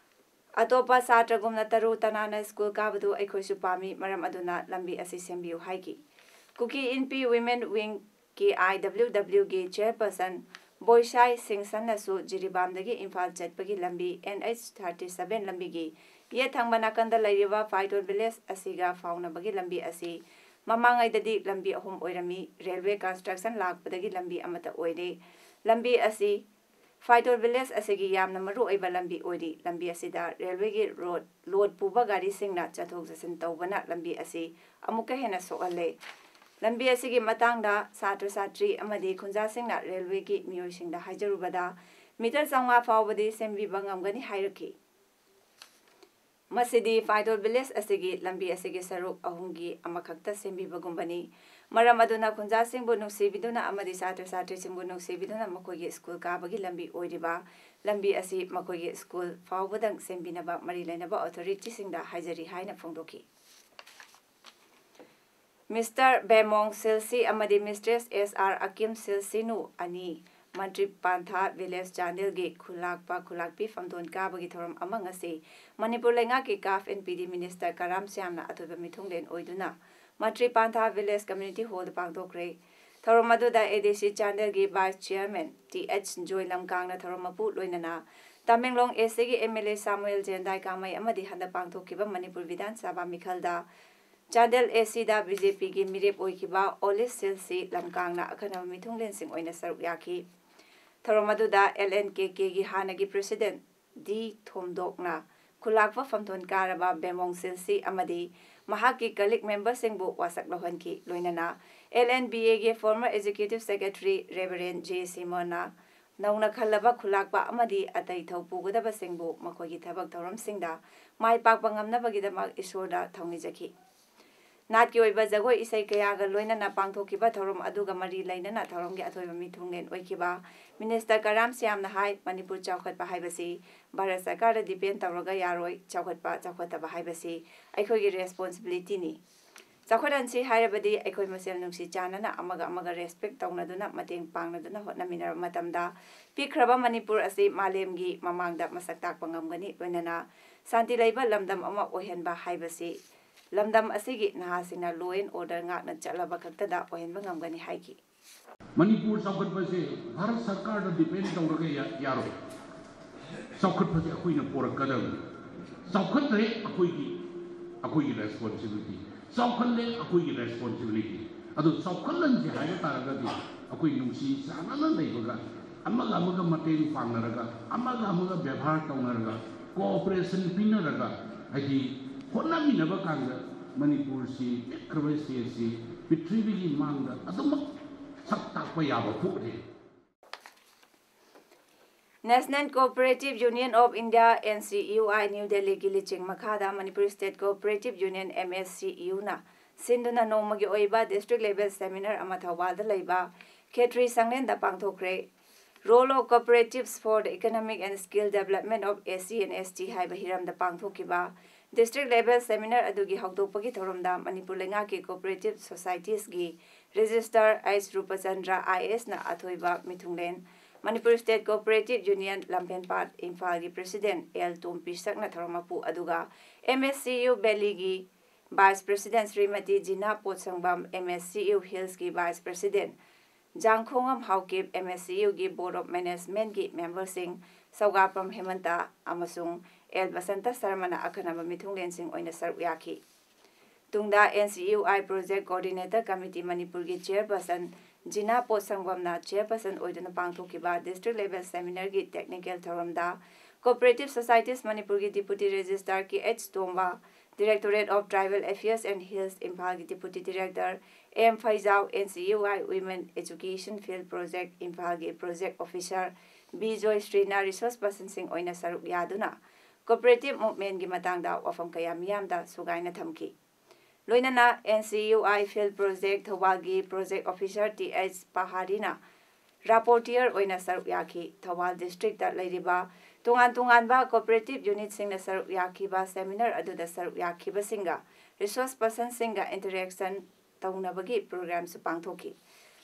ꯑꯇꯣꯞꯄ ꯁꯥꯇ꯭ꯔꯒꯨꯝꯅ ꯇꯔꯨ ꯇꯅꯥꯟꯅ ꯁ꯭ꯀꯨꯜ ꯀꯥꯕꯗꯨ ꯑꯩꯈꯣꯏꯁꯨ ꯄꯥꯝꯃꯤ, ꯃꯔꯝ ꯑꯗꯨꯅ ꯂꯝꯕꯤ ꯑꯁꯤ ꯁꯦꯝꯕꯤꯌꯨ ꯍꯥꯏꯈꯤ꯫ ꯀꯨꯀꯤ ꯏꯟꯄꯤ ꯋꯤꯃꯦꯟ ꯋꯤꯡ, ꯀꯦ ꯑꯥꯏ ꯗꯕ꯭ꯂꯤꯎ ꯗꯕ꯭ꯂꯤꯎꯒꯤ ꯆꯦꯌꯔꯄꯔꯁꯟ ꯕꯣꯏꯁꯥꯏ ꯁꯤꯡꯁꯟꯅꯁꯨ ꯖꯤꯔꯤꯕꯥꯝꯗꯒꯤ ꯏꯝꯐꯥꯜ ꯆꯠꯄꯒꯤ ꯂꯝꯕꯤ ꯑꯦꯟ ꯑꯩꯆ ꯊꯥꯔꯇꯤ ꯁꯚꯦꯟ ꯂꯝꯕꯤꯒꯤ ꯌꯦꯠ ꯊꯪꯕ ꯅꯥꯀꯟꯗ ꯂꯩꯔꯤꯕ ꯐꯥꯏꯗꯣꯜ ꯚꯤꯂꯦꯖ ꯑꯁꯤꯒ ꯐꯥꯎꯅꯕꯒꯤ ꯂꯝꯕꯤ ꯑꯁꯤ ꯃꯃꯥꯡꯉꯩꯗꯗꯤ ꯂꯝꯕꯤ ꯑꯍꯨꯝ ꯑꯣꯏꯔꯝꯃꯤ꯫ ꯔꯦꯜꯋꯦ ꯀꯟꯁꯇ꯭ꯔꯛꯁꯟ ꯂꯥꯛꯄꯗꯒꯤ ꯂꯝꯕꯤ ꯑꯃꯠꯇ ꯑꯣꯏꯔꯦ꯫ ꯂꯝꯕꯤ ꯑꯁꯤ ꯐꯥꯏꯗꯣꯜ ꯚꯤꯂꯦꯖ ꯑꯁꯤꯒꯤ ꯌꯥꯝꯅ ꯃꯔꯨ ꯑꯣꯏꯕ ꯂꯝꯕꯤ ꯑꯣꯏꯔꯤ꯫ ꯂꯝꯕꯤ ꯑꯁꯤꯗ ꯔꯦꯜꯋꯦꯒꯤ ꯔꯣꯗ ꯂꯣꯗ ꯄꯨꯕ ꯒꯥꯔꯤꯁꯤꯡꯅ ꯆꯠꯊꯣꯛ ꯆꯠꯁꯤꯟ ꯇꯧꯕꯅ ꯂꯝꯕꯤ ꯑꯁꯤ ꯑꯃꯨꯛꯀ ꯍꯦꯟꯅ ꯁꯣꯛꯍꯜꯂꯦ꯫ ꯂꯝꯕꯤ ꯑꯁꯤꯒꯤ ꯃꯇꯥꯡꯗ ꯁꯥꯇ꯭ꯔ ꯁꯥꯇ꯭ꯔꯤ ꯑꯃꯗꯤ ꯈꯨꯟꯖꯥꯁꯤꯡꯅ ꯔꯦꯜꯋꯦꯒꯤ ꯃꯤꯑꯣꯏꯁꯤꯡꯗ ꯍꯥꯏꯖꯔꯨꯕꯗ, ꯃꯤꯇꯔ ꯆꯥꯝꯃꯉꯥ ꯐꯥꯎꯕꯗꯤ ꯁꯦꯝꯕꯤꯕ ꯉꯝꯒꯅꯤ ꯍꯥꯏꯔꯛꯈꯤ꯫ ꯃꯁꯤꯗꯤ ꯐꯥꯏꯗꯣꯜ ꯚꯤꯂꯦꯖ ꯑꯁꯤꯒꯤ ꯂꯝꯕꯤ ꯑꯁꯤꯒꯤ ꯁꯔꯨꯛ ꯑꯍꯨꯝꯒꯤ ꯑꯃꯈꯛꯇ ꯁꯦꯝꯕꯤꯕꯒꯨꯝꯕꯅꯤ꯫ ꯃꯔꯝ ꯑꯗꯨꯅ ꯈꯨꯟꯖꯥꯁꯤꯡꯕꯨ ꯅꯨꯡꯁꯤꯕꯤꯗꯨꯅ ꯑꯃꯗꯤ ꯁꯥꯇ꯭ꯔ ꯁꯥꯇ꯭ꯔꯤꯁꯤꯡꯕꯨ ꯅꯨꯡꯁꯤꯕꯤꯗꯨꯅ ꯃꯈꯣꯏꯒꯤ ꯁ꯭ꯀꯨꯜ ꯀꯥꯕꯒꯤ ꯂꯝꯕꯤ ꯑꯣꯏꯔꯤꯕ ꯂꯝꯕꯤ ꯑꯁꯤ ꯃꯈꯣꯏꯒꯤ ꯁ꯭ꯀꯨꯜ ꯐꯥꯎꯕꯗꯪ ꯁꯦꯝꯕꯤꯅꯕ ꯃꯔꯤ ꯂꯩꯅꯕ ꯑꯣꯊꯣꯔꯤꯇꯤꯁꯤꯡꯗ ꯍꯥꯏꯖꯔꯤ ꯍꯥꯏꯅ ꯐꯣꯡꯗꯣꯛꯈꯤ꯫ ꯃꯤꯁꯇꯔ ꯕꯦꯃꯣꯡ ꯁꯤꯜꯁꯤ ꯑꯃꯗꯤ ꯃꯤꯁꯇ꯭ꯔꯦꯁ ꯑꯦꯁ ꯑꯥꯔ ꯑꯀꯤꯝ ꯁꯤꯜꯁꯤꯅꯨ ꯑꯅꯤ ꯃꯟꯇ꯭ꯔꯤ ꯄꯥꯟꯊꯥ ꯚꯤꯂꯦꯖ ꯆꯥꯟꯗꯦꯜꯒꯤ ꯈꯨꯂꯥꯛꯄ ꯈꯨꯂꯥꯛꯄꯤ ꯐꯝꯗꯣꯟ ꯀꯥꯕꯒꯤ ꯊꯧꯔꯝ ꯑꯃ ꯉꯁꯤ ꯃꯅꯤꯄꯨꯔ ꯂꯩꯉꯥꯛꯀꯤ ꯀꯥꯐ ꯑꯦꯟ ꯄꯤ ꯗꯤ ꯃꯤꯅꯤꯁꯇꯔ ꯀꯔꯥꯝ ꯁ꯭ꯌꯥꯝꯅ ꯑꯊꯣꯏꯕ ꯃꯤꯊꯨꯡꯂꯦꯟ ꯑꯣꯏꯗꯨꯅ ꯃꯟꯇ꯭ꯔꯤ ꯄꯥꯟꯊꯥ ꯚꯤꯂꯦꯖ ꯀꯝꯃ꯭ꯌꯨꯅꯤꯇꯤ ꯍꯣꯜꯗ ꯄꯥꯡꯊꯣꯛꯈ꯭ꯔꯦ꯫ ꯊꯧꯔꯝ ꯑꯗꯨꯗ ꯑꯦ ꯗꯤ ꯁꯤ ꯆꯥꯟꯗꯦꯜꯒꯤ ꯚꯥꯏꯁ ꯆꯤꯌꯔꯃꯦꯟ ꯇꯤ ꯑꯩꯆ ꯖꯣꯏ ꯂꯝꯀꯥꯡꯅ ꯊꯧꯔꯝ ꯃꯄꯨ ꯂꯣꯏꯅꯅ ꯇꯃꯦꯡꯂꯣꯡ ꯑꯦ ꯁꯤꯒꯤ ꯑꯦꯝ ꯑꯦꯜ ꯑꯦ ꯁꯥꯃꯨꯑꯦꯜ ꯖꯦꯟꯗꯥꯏ ꯀꯥꯃꯩ ꯑꯃꯗꯤ ꯍꯟꯗꯛ ꯄꯥꯡꯊꯣꯛꯈꯤꯕ ꯃꯅꯤꯄꯨꯔ ꯕꯤꯙꯥꯟ ꯁꯚꯥ ꯃꯤꯈꯜꯗ ꯆꯥꯟꯗꯦꯜ ꯑꯦ ꯁꯤꯗ ꯕꯤ ꯖꯦ ꯄꯤꯒꯤ ꯃꯤꯔꯦꯞ ꯑꯣꯏꯈꯤꯕ ꯑꯣꯂꯤꯁ ꯁꯤꯜꯁꯤ ꯂꯝꯀꯥꯡꯅ ꯑꯈꯟꯅꯕ ꯃꯤꯊꯨꯡꯂꯦꯟꯁꯤꯡ ꯑꯣꯏꯅ ꯁꯔꯨꯛ ꯌꯥꯈꯤ꯫ ꯊꯧꯔꯝ ꯑꯗꯨꯗ ꯑꯦꯜ ꯑꯦꯟ ꯀꯦ ꯀꯦꯒꯤ ꯍꯥꯟꯅꯒꯤ ꯄ꯭ꯔꯦꯁꯤꯗꯦꯟꯠ ꯗꯤ ꯊꯣꯝꯗꯣꯛꯅ ꯈꯨꯂꯥꯛꯄ ꯐꯝꯊꯣꯟ ꯀꯥꯔꯕ ꯕꯦꯃꯣꯡ ꯁꯤꯜꯁꯤ ꯑꯃꯗꯤ ꯃꯍꯥꯛꯀꯤ colleague memberꯁꯤꯡꯕꯨ ꯋꯥꯁꯛ ꯂꯧꯍꯟꯈꯤ꯫ ꯂꯣꯏꯅꯅ L N B Aꯒꯤ former executive secretary Reverend J Simonꯅ ꯅꯧꯅ ꯈꯜꯂꯕ ꯈꯨꯂꯥꯛꯄ ꯑꯃꯗꯤ ꯑꯇꯩ ꯊꯧ ꯄꯨꯒꯗꯕꯁꯤꯡꯕꯨ ꯃꯈꯣꯏꯒꯤ ꯊꯕꯛ ꯊꯧꯔꯝꯁꯤꯡꯗ ꯃꯥꯏ ꯄꯥꯛꯄ ꯉꯝꯅꯕꯒꯤꯗꯃꯛ ꯏꯁꯣꯔꯗ ꯊꯧꯅꯤꯖꯈꯤ꯫ ꯅꯥꯠꯀꯤ ꯑꯣꯏꯕ ꯖꯒꯣꯏ ꯏꯁꯩ ꯀꯌꯥꯒ ꯂꯣꯏꯅꯅ ꯄꯥꯡꯊꯣꯛꯈꯤꯕ ꯊꯧꯔꯝ ꯑꯗꯨꯒ ꯃꯔꯤ ꯂꯩꯅꯅ ꯊꯧꯔꯝꯒꯤ ꯑꯊꯣꯏꯕ ꯃꯤꯊꯨꯡꯂꯦꯟ ꯑꯣꯏꯈꯤꯕ Minister ꯀꯔꯥꯝ ꯁ꯭ꯌꯥꯝꯅ ꯍꯥꯏ, ꯃꯅꯤꯄꯨꯔ ꯆꯥꯎꯈꯠꯄ ꯍꯥꯏꯕꯁꯤ ꯚꯥꯔꯠ ꯁꯔꯀꯥꯔꯗ depend ꯇꯧꯔꯒ ꯌꯥꯔꯣꯏ, ꯆꯥꯎꯈꯠꯄ ꯆꯥꯎꯈꯠꯇꯕ ꯍꯥꯏꯕꯁꯤ ꯑꯩꯈꯣꯏꯒꯤ responsibilityꯅꯤ꯫ ꯆꯥꯎꯈꯠꯍꯟꯁꯤ ꯍꯥꯏꯔꯕꯗꯤ ꯑꯩꯈꯣꯏ ꯃꯁꯦꯜ ꯅꯨꯡꯁꯤ ꯆꯥꯟꯅꯅ ꯑꯃꯒ ꯑꯃꯒ respect ꯇꯧꯅꯗꯨꯅ ꯃꯇꯦꯡ ꯄꯥꯡꯅꯗꯨꯅ ꯍꯣꯠꯅꯃꯤꯟꯅꯔꯕ ꯃꯇꯝꯗ ꯄꯤꯛꯈ꯭ꯔꯕ ꯃꯅꯤꯄꯨꯔ ꯑꯁꯤ ꯃꯥꯂꯦꯝꯒꯤ ꯃꯃꯥꯡꯗ ꯃꯁꯛ ꯇꯥꯛꯄ ꯉꯝꯒꯅꯤ꯫ ꯂꯣꯏꯅꯅ ꯁꯥꯟꯇꯤ ꯂꯩꯕ ꯂꯝꯗꯝ ꯑꯃ ꯑꯣꯏꯍꯟꯕ ꯍꯥꯏꯕꯁꯤ ꯂꯝꯗꯝ ꯑꯁꯤꯒꯤ ꯅꯍꯥꯁꯤꯡꯅ law and order ꯉꯥꯛꯅ ꯆꯠꯂꯕ ꯈꯛꯇꯗ ꯑꯣꯏꯍꯟꯕ ꯉꯝꯒꯅꯤ ꯍꯥꯏꯈꯤ꯫ ꯃꯅꯤꯄꯨꯔ ꯆꯥꯎꯈꯠꯄꯁꯦ ꯚꯥꯔꯠ ꯁꯔꯀꯥꯔꯗ depend ꯇꯧꯔꯒ ꯌꯥ-, ꯌꯥꯔꯣꯏ꯫ ꯆꯥꯎꯈꯠꯄꯁꯦ ꯑꯩꯈꯣꯏꯅ ꯄꯣꯔꯛꯀꯗꯕꯅꯤ꯫ ꯆꯥꯎꯈꯠꯇ꯭ꯔꯦ ꯑꯩꯈꯣꯏꯒꯤ, ꯑꯩꯈꯣꯏꯒꯤ responsibility꯫ ꯆꯥꯎꯈꯠꯂꯦ ꯑꯩꯈꯣꯏꯒꯤ responsibility꯫ ꯑꯗꯨ ꯆꯥꯎꯈꯠꯍꯟꯁꯦ ꯍꯥꯏꯕ ꯇꯥꯔꯒꯗꯤ ꯑꯩꯈꯣꯏ ꯅꯨꯡꯁꯤ ꯆꯥꯟꯅꯅ ꯂꯩꯕꯒ, ꯑꯃꯒ ꯑꯃꯒ ꯃꯇꯦꯡ ꯄꯥꯡꯅꯔꯒ, ꯑꯃꯒ ꯑꯃꯒ ꯕꯦꯕꯥꯔ ꯇꯧꯅꯔꯒ, cooperation ꯄꯤꯅꯔꯒ, ꯍꯥꯏꯗꯤ ꯍꯣꯠꯅꯃꯤꯟꯅꯕ ꯀꯥꯟꯗ ꯃꯅꯤꯄꯨꯔꯁꯤ ꯄꯤꯛꯈ꯭ꯔꯕ stateꯁꯤ ꯄ꯭ꯔꯤꯊꯤꯕꯤꯒꯤ ꯃꯥꯡꯗ ꯑꯗꯨꯃꯛ ꯁꯛ ꯇꯥꯛꯄ ꯌꯥꯕ ꯄꯣꯠꯅꯤ꯫ National Cooperative Union of India, N C U I, New Delhiꯒꯤ ꯂꯤꯆꯤꯡ ꯃꯈꯥꯗ Manipur State Cooperative Union, M S C U ꯅ ꯁꯤꯟꯗꯨꯅ ꯅꯣꯡꯃꯒꯤ ꯑꯣꯏꯕ district level seminar ꯑꯃ ꯊꯧꯕꯥꯜꯗ ꯂꯩꯕ ꯈꯦꯇ꯭ꯔꯤ ꯁꯪꯂꯦꯟꯗ ꯄꯥꯡꯊꯣꯛꯈ꯭ꯔꯦ꯫ Role of Cooperatives for the Economic and Skill Development of S C and S T ꯍꯥꯏꯕ ꯍꯤꯔꯝꯗ ꯄꯥꯡꯊꯣꯛꯈꯤꯕ district level seminar ꯑꯗꯨꯒꯤ ꯍꯧꯗꯣꯛꯄꯒꯤ ꯊꯧꯔꯝꯗ ꯃꯅꯤꯄꯨꯔ ꯂꯩꯉꯥꯛꯀꯤ cooperative societiesꯀꯤ registrar H ꯔꯨꯄꯆꯟꯗ꯭ꯔ I A S ꯅ ꯑꯊꯣꯏꯕ ꯃꯤꯊꯨꯡꯂꯦꯟ, Manipur State Cooperative Union ꯂꯝꯐꯦꯟꯄꯥꯠ ꯏꯝꯐꯥꯜꯒꯤ president L ꯇꯣꯝꯄꯤꯁꯛꯅ ꯊꯧꯔꯝ ꯃꯄꯨ ꯑꯗꯨꯒ M S C U Valleyꯒꯤ vice president Shrimati Jina ꯄꯣꯠꯁꯪꯕꯝ, M S C U Hillsꯀꯤ vice president ꯖꯥꯡꯈꯣꯡꯉꯝ Haokip, M S C Uꯒꯤ Board of Managementꯀꯤ memberꯁꯤꯡ ꯁꯧꯒꯥꯄꯝ ꯍꯦꯃꯟꯇ ꯑꯃꯁꯨꯡ L ꯕꯁꯟꯇ ꯁꯔꯃꯅ ꯑꯈꯟꯅꯕ ꯃꯤꯊꯨꯡꯂꯦꯟꯁꯤꯡ ꯑꯣꯏꯅ ꯁꯔꯨꯛ ꯌꯥꯈꯤ꯫ ꯇꯨꯡꯗ N C U I Project Coordinator Committee ꯃꯅꯤꯄꯨꯔꯒꯤ chairperson ꯖꯤꯅꯥ ꯄꯣꯠꯁꯪꯕꯝꯅ chairperson ꯑꯣꯏꯗꯨꯅ ꯄꯥꯡꯊꯣꯛꯈꯤꯕ district level seminarꯒꯤ technical ꯊꯧꯔꯝꯗ Cooperative Societies ꯃꯅꯤꯄꯨꯔꯒꯤ Deputy Registrar K H Tomba, Directorate of Tribal Affairs and Hills ꯏꯝꯐꯥꯜꯒꯤ Deputy Director ꯑꯦꯝ ꯐꯩꯖꯥꯎ, N C U I Women Education Field Project ꯏꯝꯐꯥꯜꯒꯤ Project Officer B ꯖꯣꯏꯁ꯭ꯔꯤꯅ resource personꯁꯤꯡ ꯑꯣꯏꯅ ꯁꯔꯨꯛ ꯌꯥꯗꯨꯅ cooperative movementꯀꯤ ꯃꯇꯥꯡꯗ ꯋꯥꯐꯝ ꯀꯌꯥ ꯃꯤꯌꯥꯝꯗ ꯁꯨꯒꯥꯏꯅ ꯊꯝꯈꯤ꯫ ꯂꯣꯏꯅꯅ N C U I Field Project ꯊꯧꯕꯥꯜꯒꯤ Project Officer ꯇꯤ ꯑꯩꯆ ꯄꯍꯥꯔꯤꯅ rapporteur ꯑꯣꯏꯅ ꯁꯔꯨꯛ ꯌꯥꯈꯤ꯫ ꯊꯧꯕꯥꯜ districtꯇ ꯂꯩꯔꯤꯕ ꯇꯣꯉꯥꯟ ꯇꯣꯉꯥꯟꯕ cooperative unitꯁꯤꯡꯅ ꯁꯔꯨꯛ ꯌꯥꯈꯤꯕ seminar ꯑꯗꯨꯗ ꯁꯔꯨꯛ ꯌꯥꯈꯤꯕꯁꯤꯡꯒ resource personꯁꯤꯡꯒ interaction ꯇꯧꯅꯕꯒꯤ programꯁꯨ ꯄꯥꯡꯊꯣꯛꯈꯤ꯫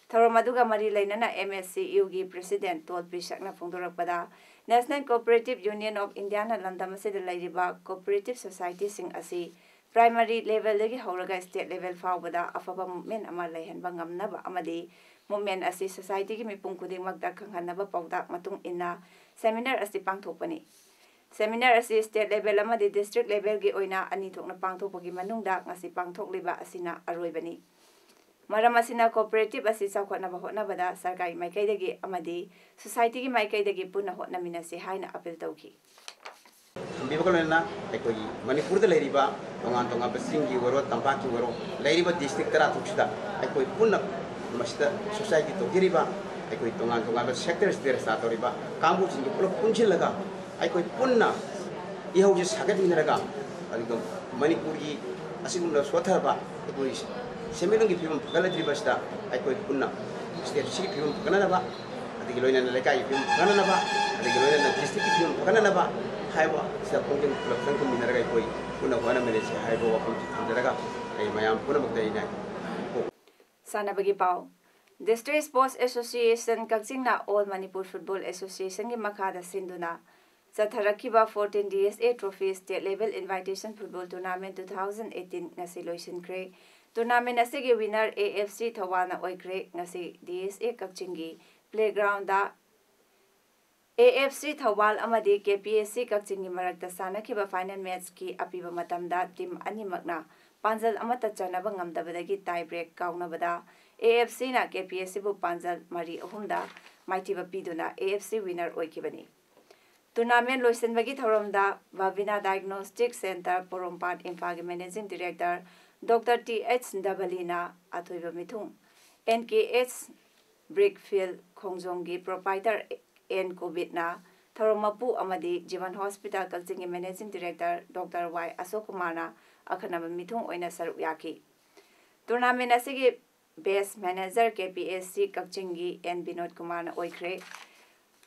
ꯊꯧꯔꯝ ꯑꯗꯨꯒ ꯃꯔꯤ ꯂꯩꯅꯅ ꯑꯦꯝ ꯑꯦꯁ ꯁꯤ ꯌꯨꯒꯤ President ꯇꯣꯜ ꯄꯤꯁꯛꯅ ꯐꯣꯡꯗꯣꯔꯛꯄꯗ, National Cooperative Union of Indiaꯅ ꯂꯝꯗꯝ ꯑꯁꯤꯗ ꯂꯩꯔꯤꯕ cooperative societyꯁꯤꯡ ꯑꯁꯤ primary levelꯗꯒꯤ ꯍꯧꯔꯒ state level ꯐꯥꯎꯕꯗ ꯑꯐꯕ movement ꯑꯃ ꯂꯩꯍꯟꯕ ꯉꯝꯅꯕ ꯑꯃꯗꯤ movement ꯑꯁꯤ societyꯒꯤ ꯃꯤꯄꯨꯝ ꯈꯨꯗꯤꯡꯃꯛꯇ ꯈꯪꯍꯟꯅꯕ ꯄꯥꯎꯇꯥꯛ ꯃꯇꯨꯡ ꯏꯟꯅ seminar ꯑꯁꯤ ꯄꯥꯡꯊꯣꯛꯄꯅꯤ꯫ Seminar ꯑꯁꯤ state level ꯑꯃꯗꯤ district levelꯒꯤ ꯑꯣꯏꯅ ꯑꯅꯤ ꯊꯣꯛꯅ ꯄꯥꯡꯊꯣꯛꯄꯒꯤ ꯃꯅꯨꯡꯗ ꯉꯁꯤ ꯄꯥꯡꯊꯣꯛꯂꯤꯕ ꯑꯁꯤꯅ ꯑꯔꯣꯏꯕꯅꯤ꯫ ꯃꯔꯝ ꯑꯁꯤꯅ cooperative ꯑꯁꯤ ꯆꯥꯎꯈꯠꯅꯕ ꯍꯣꯠꯅꯕꯗ ꯁꯔꯀꯥꯔꯒꯤ ꯃꯥꯏꯀꯩꯗꯒꯤ ꯑꯃꯗꯤ societyꯒꯤ ꯃꯥꯏꯀꯩꯗꯒꯤ ꯄꯨꯟꯅ ꯍꯣꯠꯅꯃꯤꯟꯅꯁꯤ ꯍꯥꯏꯅ appeal ꯇꯧꯈꯤ꯫ ꯊꯝꯕꯤꯕꯒ ꯂꯣꯏꯅꯅ ꯑꯩꯈꯣꯏꯒꯤ ꯃꯅꯤꯄꯨꯔꯗ ꯂꯩꯔꯤꯕ ꯇꯣꯉꯥꯟ ꯇꯣꯉꯥꯟꯕ ꯆꯤꯡꯒꯤ ꯑꯣꯏꯔꯣ, ꯇꯝꯄꯥꯛꯀꯤ ꯑꯣꯏꯔꯣ, ꯂꯩꯔꯤꯕ district ꯇꯔꯥ ꯇꯔꯨꯛꯁꯤꯗ ꯑꯩꯈꯣꯏ ꯄꯨꯟꯅ ꯃꯁꯤꯗ society ꯇꯧꯖꯔꯤꯕ ꯑꯩꯈꯣꯏ ꯇꯣꯉꯥꯟ ꯇꯣꯉꯥꯟꯕ sectors ꯗ ꯔꯦꯁꯇꯥ ꯇꯧꯔꯤꯕ ꯀꯥꯡꯕꯨꯁꯤꯡꯒꯤ ꯄꯨꯂꯞ ꯄꯨꯟꯁꯤꯜꯂꯒ ꯑꯩꯈꯣꯏ ꯄꯨꯟꯅ ꯏꯍꯧꯁꯤ ꯁꯥꯒꯠꯃꯤꯟꯅꯔꯒ, ꯑꯗꯨꯒ ꯃꯅꯤꯄꯨꯔꯒꯤ ꯑꯁꯤꯒꯨꯝꯕ ꯁꯣꯠꯊꯔꯕ ꯑꯩꯈꯣꯏ ꯁꯦꯟꯃꯤꯠꯂꯣꯟꯒꯤ ꯐꯤꯕꯝ ꯐꯒꯠꯂꯛꯇ꯭ꯔꯤꯕꯁꯤꯗ ꯑꯩꯈꯣꯏ ꯄꯨꯟꯅ stateꯁꯤꯒꯤ ꯐꯤꯕꯝ ꯐꯒꯠꯅꯅꯕ, ꯑꯗꯒꯤ ꯂꯣꯏꯅꯅ ꯂꯩꯀꯥꯏꯒꯤ ꯐꯤꯕꯝ ꯐꯒꯠꯅꯅꯕ, ꯑꯗꯒꯤ ꯂꯣꯏꯅꯅ districtꯀꯤ ꯐꯤꯕꯝ ꯐꯒꯠꯅꯅꯕ ꯍꯥꯏꯕ ꯁꯤꯗ ꯈꯣꯡꯖꯪ ꯄꯨꯂꯞ ꯆꯪꯈꯃꯤꯟꯅꯔꯒ ꯑꯩꯈꯣꯏ ꯄꯨꯟꯅ ꯍꯣꯠꯅꯃꯤꯟꯅꯁꯤ ꯍꯥꯏꯕ ꯋꯥꯐꯝꯁꯤ ꯊꯝꯖꯔꯒ ꯑꯩ ꯃꯌꯥꯝ ꯄꯨꯝꯅꯃꯛꯇ ꯑꯩꯅ ꯁꯥꯟꯅꯕꯒꯤ ꯄꯥꯎ꯫ District Sports Association ꯀꯛꯆꯤꯡꯅ All Manipur Football Associationꯒꯤ ꯃꯈꯥꯗ ꯁꯤꯟꯗꯨꯅ ꯆꯠꯊꯔꯛꯈꯤꯕ fourteen D S A Trophy State Level Invitation Football Tournament two thousand eighteen ꯉꯁꯤ ꯂꯣꯏꯁꯤꯟꯈ꯭ꯔꯦ꯫ Tournament ꯑꯁꯤꯒꯤ winner A F C ꯊꯧꯕꯥꯜꯅ ꯑꯣꯏꯈ꯭ꯔꯦ꯫ ꯉꯁꯤ D S A ꯀꯛꯆꯤꯡꯒꯤ playgroundꯗ A F C ꯊꯧꯕꯥꯜ ꯑꯃꯗꯤ K P S C ꯀꯛꯆꯤꯡꯒꯤ ꯃꯔꯛꯇ ꯁꯥꯟꯅꯈꯤꯕ final matchꯀꯤ ꯑꯄꯤꯕ ꯃꯇꯝꯗ team ꯑꯅꯤꯃꯛꯅ ꯄꯥꯟꯖꯜ ꯑꯃꯠꯇ ꯆꯟꯅꯕ ꯉꯝꯗꯕꯗꯒꯤ tie break ꯀꯥꯎꯅꯕꯗ A F Cꯅ K P S Cꯕꯨ ꯄꯥꯟꯖꯜ ꯃꯔꯤ ꯑꯍꯨꯝꯗ ꯃꯥꯏꯊꯤꯕ ꯄꯤꯗꯨꯅ A F C winner ꯑꯣꯏꯈꯤꯕꯅꯤ꯫ Tournament ꯂꯣꯏꯁꯤꯟꯕꯒꯤ ꯊꯧꯔꯝꯗ Bhavina Diagnostic Center ꯄꯣꯔꯣꯝꯄꯥꯠ ꯏꯝꯐꯥꯜꯒꯤ Managing Director Doctor T H ꯗꯕꯂꯤꯅ ꯑꯊꯣꯏꯕ ꯃꯤꯊꯨꯡ, N K H Brick Field ꯈꯣꯡꯖꯣꯝꯒꯤ Proprietor N ꯀꯣꯕꯤꯠꯅ ꯊꯧꯔꯝ ꯃꯄꯨ ꯑꯃꯗꯤ Jeevan Hospital ꯀꯛꯆꯤꯡꯒꯤ Managing Director Doctor Y ꯑꯁꯣꯛ ꯀꯨꯃꯥꯔꯅ ꯑꯈꯟꯅꯕ ꯃꯤꯊꯨꯡ ꯑꯣꯏꯅ ꯁꯔꯨꯛ ꯌꯥꯈꯤ꯫ Tournament ꯑꯁꯤꯒꯤ Best Manager K P S C ꯀꯛꯆꯤꯡꯒꯤ N ꯕꯤꯅꯣꯗ ꯀꯨꯃꯥꯔꯅ ꯑꯣꯏꯈ꯭ꯔꯦ꯫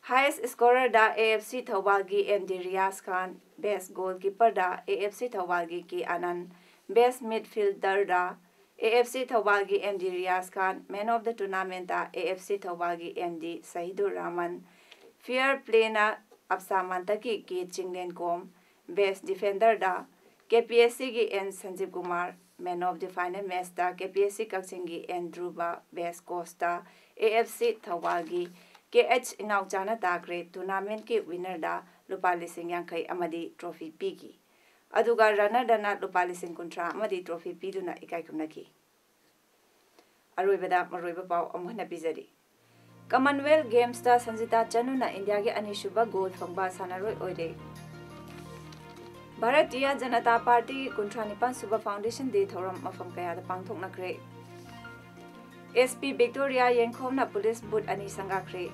Highest scorerꯗ A F C ꯊꯧꯕꯥꯜꯒꯤ M D Riyaz Khan, Best Goalkeeperꯗ A F C ꯊꯧꯕꯥꯜꯒꯤ K ꯑꯅꯟ, Best Midfielderꯗ A F C ꯊꯧꯕꯥꯜꯒꯤ M D Riyaz Khan, Man of the Tournamentꯇ A F C ꯊꯧꯕꯥꯜꯒꯤ M D Sahidur Rahman, Fair Playꯅ ꯑꯞꯁꯥ ꯃꯥꯟꯇꯀꯤ K ꯆꯤꯡꯂꯦꯟꯀꯣꯝ, Best Defenderꯗ K P S Cꯒꯤ N ꯁꯟꯖꯤꯕ Kumar, Man of the Final Matchꯇ K P S C ꯀꯛꯆꯤꯡꯒꯤ N ꯙ꯭ꯔꯨꯕ, Best Coachꯇ A F C ꯊꯧꯕꯥꯜꯒꯤ K H ꯏꯅꯥꯎꯆꯥꯅ ꯇꯥꯈ꯭ꯔꯦ꯫ Tournamentꯀꯤ winnerꯗ ꯂꯨꯄꯥ ꯂꯤꯁꯤꯡ ꯌꯥꯡꯈꯩ ꯑꯃꯗꯤ trophy ꯄꯤꯈꯤ꯫ ꯑꯗꯨꯒ runnerꯗꯅ ꯂꯨꯄꯥ ꯂꯤꯁꯤꯡ ꯀꯨꯟꯊ꯭ꯔꯥ ꯑꯃꯗꯤ trophy ꯄꯤꯗꯨꯅ ꯏꯀꯥꯏ ꯈꯨꯝꯅꯈꯤ꯫ ꯑꯔꯣꯏꯕꯗ ꯃꯔꯨꯑꯣꯏꯕ ꯄꯥꯎ ꯑꯃꯨꯛ ꯍꯟꯅ ꯄꯤꯖꯔꯤ꯫ Commonwealth Gamesꯇ ꯁꯟꯖꯤꯇꯥ ꯆꯅꯨꯅ ꯏꯟꯗꯤꯌꯥꯒꯤ ꯑꯅꯤꯁꯨꯕ gold ꯐꯪꯕ ꯁꯥꯟꯅꯔꯣꯏ ꯑꯣꯏꯔꯦ꯫ ꯚꯥꯔꯇꯤꯌ ꯖꯅꯇꯥ ꯄꯥꯔꯇꯤꯒꯤ ꯀꯨꯟꯊ꯭ꯔꯥ ꯅꯤꯄꯥꯟ ꯁꯨꯕ Foundation Day ꯊꯧꯔꯝ ꯃꯐꯝ ꯀꯌꯥꯗ ꯄꯥꯡꯊꯣꯛꯅꯈ꯭ꯔꯦ꯫ S P Victoria ꯌꯦꯡꯈꯣꯝꯅ police boot ꯑꯅꯤ ꯁꯪꯒꯥꯈ꯭ꯔꯦ꯫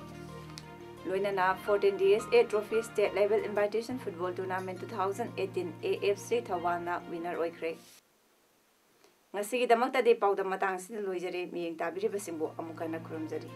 ꯂꯣꯏꯅꯅ fourteen D S A Trophy State Level Invitation Football Tournament two thousand eighteen A F C ꯊꯧꯕꯥꯜꯅ winner ꯑꯣꯏꯈ꯭ꯔꯦ꯫ ꯉꯁꯤꯒꯤꯗꯃꯛꯇꯗꯤ ꯄꯥꯎꯗꯝ ꯃꯇꯥꯡ ꯑꯁꯤꯗ ꯂꯣꯏꯖꯔꯦ꯫ ꯃꯤꯠꯌꯦꯡ ꯇꯥꯕꯤꯔꯤꯕꯁꯤꯡꯕꯨ ꯑꯃꯨꯛ ꯍꯟꯅ ꯈꯨꯔꯨꯝꯖꯔꯤ꯫